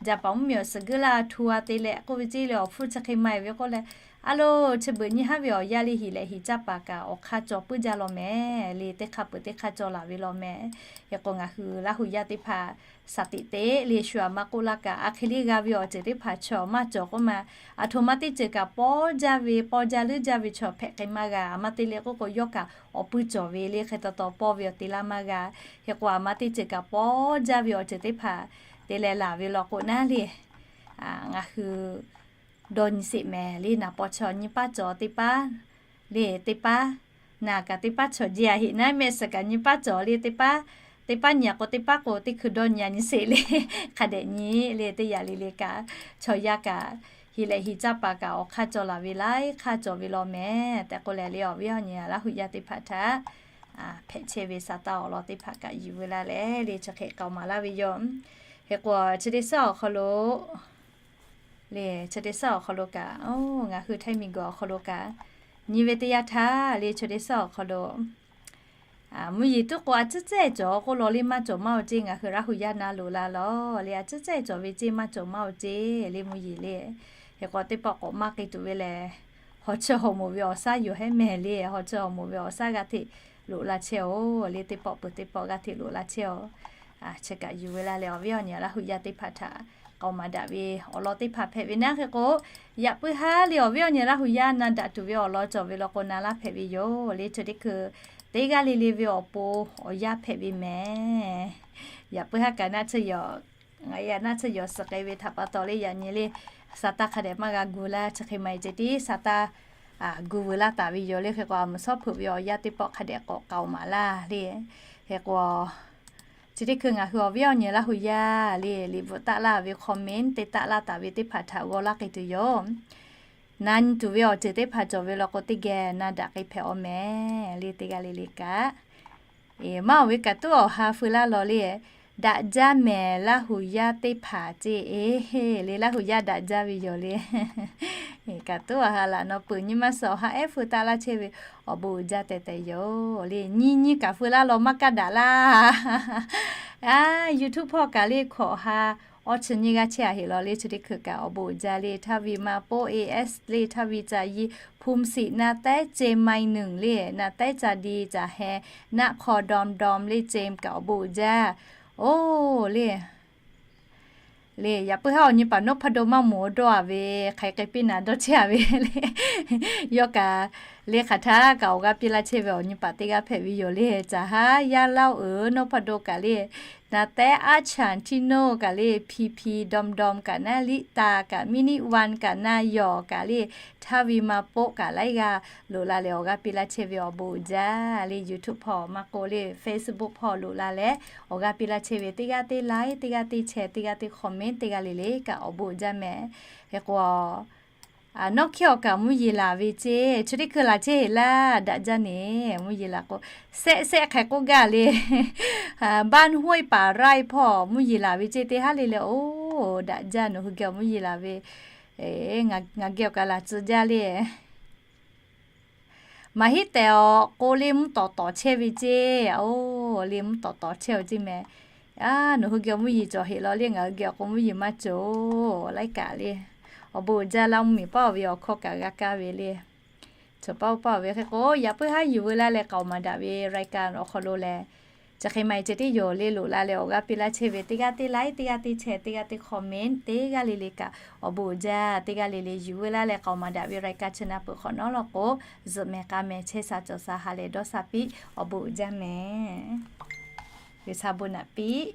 Jaˍ paˍ mvuhˇ miˬ awˬ suhˍ geuˆ laˇ htu a te leh k'oˆ ve ceˇ le, awˬ hpfuhˇ chi hk'e maˇ e ve k'oˆ leh, a loˇ chi beuꞈ nyi haˉ ve awˬ yaˇ le hiˍ leh hiˍ caˇ paˍ kaꞈ awˬ hk'aˇ cawˬ puiˉ jaˇ law mehˍ le, teˇ hk'a peu eˬ teˇ hk'aˇ cawˬ laˬ ve law mehˍ. Hk'e k'o, ngaˬ hui Laˇ hu yaˇ teˇ hpaˍ shaˍ teꞈ teˇ le shu aꞈ maˇ k'oˆ laˇ kaꞈ, a hk'e le g'a ve awˬ ceuˬ teˇ hpaˍ chaw maˇ cawˬ k'oˆ ma, aˬ htoꞈ ma teˇ ceuˬ kaꞈ pawˇ jaˇ ve, pawˇ jaˇ leuˉ jaˇ ve chaw hpehꞈ k'ai maˇ g'a. Aˬ ma te le k'oˆ k'o, yawˇ kaꞈ awˬ puiˉ cawˬ ve le hk'e taw taw pawˇ ve awˬ te laˇ maˇ g'a. Hk'e k'o, aˬ ma teˇ ceuˬ kaꞈ pawˇ jaˇ ve awˬ ceuˬ teˇ hpaˍ te leh laˬ ve law k'o naˉ le, ngaˬ hui dawˇ nyi sheˍ mehˍ le. Naˍ paw chaw nyi paˉ cawˬ teˇ paˉ le, teˇ paˉ naˍ kaꞈ teˇ paˉ cawˬ jeˇ a heˆ naˉ, mehˆ suhˍ kaꞈ nyi paˉ cawˬ le, teˇ paˉ, teˇ paˉ nyi a k'o teˇ paˉ k'o teˇ hkui dawˇ nyi a nyi sheˍ le. Hk'a dehꞈ nyi le, teˇ yaꞈ le le kaꞈ chaw yaˇ kaꞈ hiˍ leh hiˍ caˇ paˍ kaꞈ awˬ hk'aˇ cawˬ laˬ ve laiˉ hk'aˇ cawˬ ve law mehˍ tehꞈ k'oˆ leh le, awˬ viˉ awˬ nyi Laˇ hu yaˇ teˇ hpaˍ htaꞈ hpehꞈ chehˇ ve sa taˇ awˬ lawn teˇ hpaˍ kaꞈ yuˬ veu laˇ leh le chi hk'e k'aoˍ maˍ laˇ ve yoˬ. Hk'e k'o, chi teˇ suhˉ awˬ hk'aw lo le, chi teˇ suhˉ awˬ hk'aw lo kaꞈ, ngaˬ hui Htaiˇ miˬ guiˬ awˬ hk'aw lo kaꞈ nyi ve teˇ yanˇ htaˇ le, chi teˇ suhˉ awˬ hk'aw lo mvuhˇ yeˬ tuˉ k'o, a ciˉ cehˇ cawˬ k'oˆ law le, maˇ cawˬ maˇ oˬ ceˇ. Ngaˬ hui Laˇ hu yaˇ na loꞈ la lawˬ le, a ciˉ cehˇ cawˬ ve ceˇ, maˇ cawˬ maˇ oˬ ceˇ le mvuhˇ yeˬ le. Hk'e k'o, teˇ pawˆ k'awꞈ maˇ k'ai tuˬ ve lehˬ, Hawˬ chi hawˬ moˍ ve awˬ shaˉ yoˬ hehˉ mehˍ le. Hawˬ chi hawˬ moˍ ve awˬ shaˉ g'aˇ hteꞈ loꞈ la chehˇ-oˬ le. Teˇ pawˆ peuˬ teˇ pawˆ g'aˇ hteꞈ loꞈ la chehˇ-oˬ. Chi kaꞈ yuˬ ve laˇ leh awˬ viˉ awˬ nyi Laˇ huˍ yaˇ teˇ hpaˍ htaꞈ k'aoˍ maˍ daꞈ ve awˬ lawn teˇ hpaˍ hpehꞈ ve naˉ hk'e k'o, yaꞈ puiˉ haˉ le awˬ viˉ awˬ nyi Laˇ huˍ yaˇ na daꞈ tuˬ ve awˬ lawn cawˬ ve law k'o na laˇ hpehꞈ ve yoˬ le. Chi teˇ hkui teˇ g'aˇ le le ve awˬ pon awˬ yanˇ hpehꞈ ve mehˍ. Yaꞈ puiˉ haˉ kaꞈ naˆ tsuhˇ yawˬ, ngaˬ yaꞈ naˆ tsuhˇ yawˬ suhˍ k'ai ve htaꞈ pa taw le yaꞈ nyi le, sa taˇ hk'a dehꞈ maˇ g'a gu laˇ. Chi hk'e maˇ heˆ ceh tiˉ sa taˇ gu veuˬ laˇ taˍ ve yoˬ le. Hk'e k'o a muˍ shawˉ hpeuꞈ ve awˬ yanˇ teˇ pawˆ hk'a dehꞈ k'awꞈ k'aoˍ maˍ laˇ le. Hk'e k'o, chi teˇ hkui ngaˬ hui awˬ viˉ awˬ nyi Laˇ huˍ yaˇ le liꞈ bvuhꞈ taˆ laˇ ve comment te taˆ laˇ taˍ ve teˇ hpaˍ htaꞈ g'aw laˇ k'ai tuˬ yoˬ. Na nyi tuˬ ve awˬ ceuˬ teˇ hpaˍ cawˬ ve law k'o teˇ geh na daꞈ k'ai hpehꞈ-aw mehˍ le. Teˇ g'aˇ le le kaꞈ maˇ awˬ ve kaꞈ tuˉ awˬ ha feu laˇ law le. Daꞈ jaˇ mehˍ Laˇ huˍ yaˇ teˇ hpaˍ ceˇ e le. Laˇ huˍ yaˇ daꞈ jaˇ ve yoˬ le. Kaꞈ tuˉ awˬ ha laꞈ naw peuˬ nyi maˇ suh awˬ ha ehˉ feu taˆ laˇ chehˇ ve awˬ bon uiˍ jaˇ tehꞈ tehꞈ yoˬ le. Nyi nyi kaꞈ feu laˇ law maˇ kaˇ daꞈ laˇ. A, YouTube hpawˇ kaꞈ le hkawꞈ ha awˇ chi nyiˇ g'aˇ chehˇ a heˍ law le. Chi teˇ hkui kaꞈ awˬ bon uiˍ jaˇ le. Htaˇ ve ma poˆ es le, htaˇ ve ca yi, phum siꞈ na tehˉ ce mai nunˍ le, na tehˉ ca di ca heh, naˆ hk'aw dawm dawm le ce kaꞈ awˬ bon uiˍ jaˇ. Oˇ le, le yaꞈ puiˉ haˉ awˬ nyi paˍ nawˉ hpaˇ do maˇ moˍ dawˇ a ve, hk'aˬ hk'e piˇ naˍ dawˇ chehˇ a ve le. Yawˇ kaꞈ le hk'aˬ htaˇ kaꞈ awˬ g'aˇ piˇ laˇ chehˇ ve awˬ nyi paˍ teˇ g'aˇ hpehꞈ ve yoˬ le. Caˬ haˉ yaˇ laˇ-oˬ nawˉ hpaˇ do kaꞈ le, na tehˉ aˉ chaˍ tiˇ noˇ kaꞈ le, pi pi dawm dawm kaꞈ naˉ, liˇ ta kaꞈ, miˇ niˆ wan kaꞈ naˉ, yawˬ kaꞈ le, htaˇ ve ma poˆ kaꞈ laiˉ g'aˇ loꞈ la leh awˬ g'aˇ piˇ laˇ chehˇ ve awˬ bon uiˍ jaˇ le. YouTube hpawˇ maˇ k'oˆ le Facebook hpawˇ loꞈ la leh awˬ g'aˇ piˇ laˇ chehˇ ve teˇ g'aˇ teˇ like, teˇ g'aˇ teˇ share, teˇ g'aˇ teˇ comment, teˇ g'aˇ le le kaꞈ awˬ bon uiˍ jaˇ mehˍ. Hk'e k'o, nawˉ hkiˇ awˬ kaꞈ mvuhˇ yeˬ laˬ ve ceˇ. Chi teˇ hkui laˬ chehˇ heˍ laˇ daꞈ jaˇ neˬ mvuhˇ yeˬ laˬ k'o, sehˆ sehˆ hk'aˬ k'oˆ gaˇ le. Ban hui paˍ raiˇ hpawˇ mvuhˇ yeˬ laˬ ve ceˇ teˇ haˉ le le. Oˇ daꞈ jaˇ nawˬ hui geh awˬ mvuhˇ yeˬ laˬ ve. Ngaˬ geh awˬ kaꞈ laˬ tcuh jaˇ le. Maˇ heˆ tehꞈ awˬ k'o le mvuhˇ tawˍ tawˍ chehˇ ve ceˇ. Oˇ le mvuhˇ tawˍ tawˍ chehˇ ve ceˇ mehˍ. A, nawˬ hui geh awˬ mvuhˇ yeˬ cawˬ heˍ law le. Ngaˬ hui geh awˬ k'o mvuhˇ yeˬ maˇ cawˬ laiˉ kaꞈ le. Awˬ bon uiˍ jaˇ laˇ mvuhˇ miˬ paˉ ve awˬ hkawˇ kaꞈ g'a kaˇ ve le. Chaw paˇ oˇ paˇ ve hk'e k'o yaꞈ puiˉ haˉ yuˬ veu laˇ leh k'aoˍ maˍ daꞈ ve รายการ awˬ hk'aw lo lehˬ, chi hk'e maˇ heˆ ceh tiˉ yoˬ le. Loꞈ la leh awˬ g'aˇ piˇ laˇ chehˇ ve teˇ g'aˇ teˇ like, teˇ g'aˇ teˇ share, teˇ g'aˇ teˇ comment, teˇ g'aˇ le le kaꞈ awˬ bon uiˍ jaˇ. Teˇ g'aˇ le le yuˬ veu laˇ leh k'aoˍ maˍ daꞈ ve รายการ chi na peuˬ hk'awꞈ nawˉ law k'o, zuhꞈ mehˍ k'a mehˍ chehˇ sha cawˬ sha ha lehˬ dawˇ sha piˇ awˬ bon uiˍ jaˇ mehˍ. G'uiˬ sha bon naꞈ piˇ.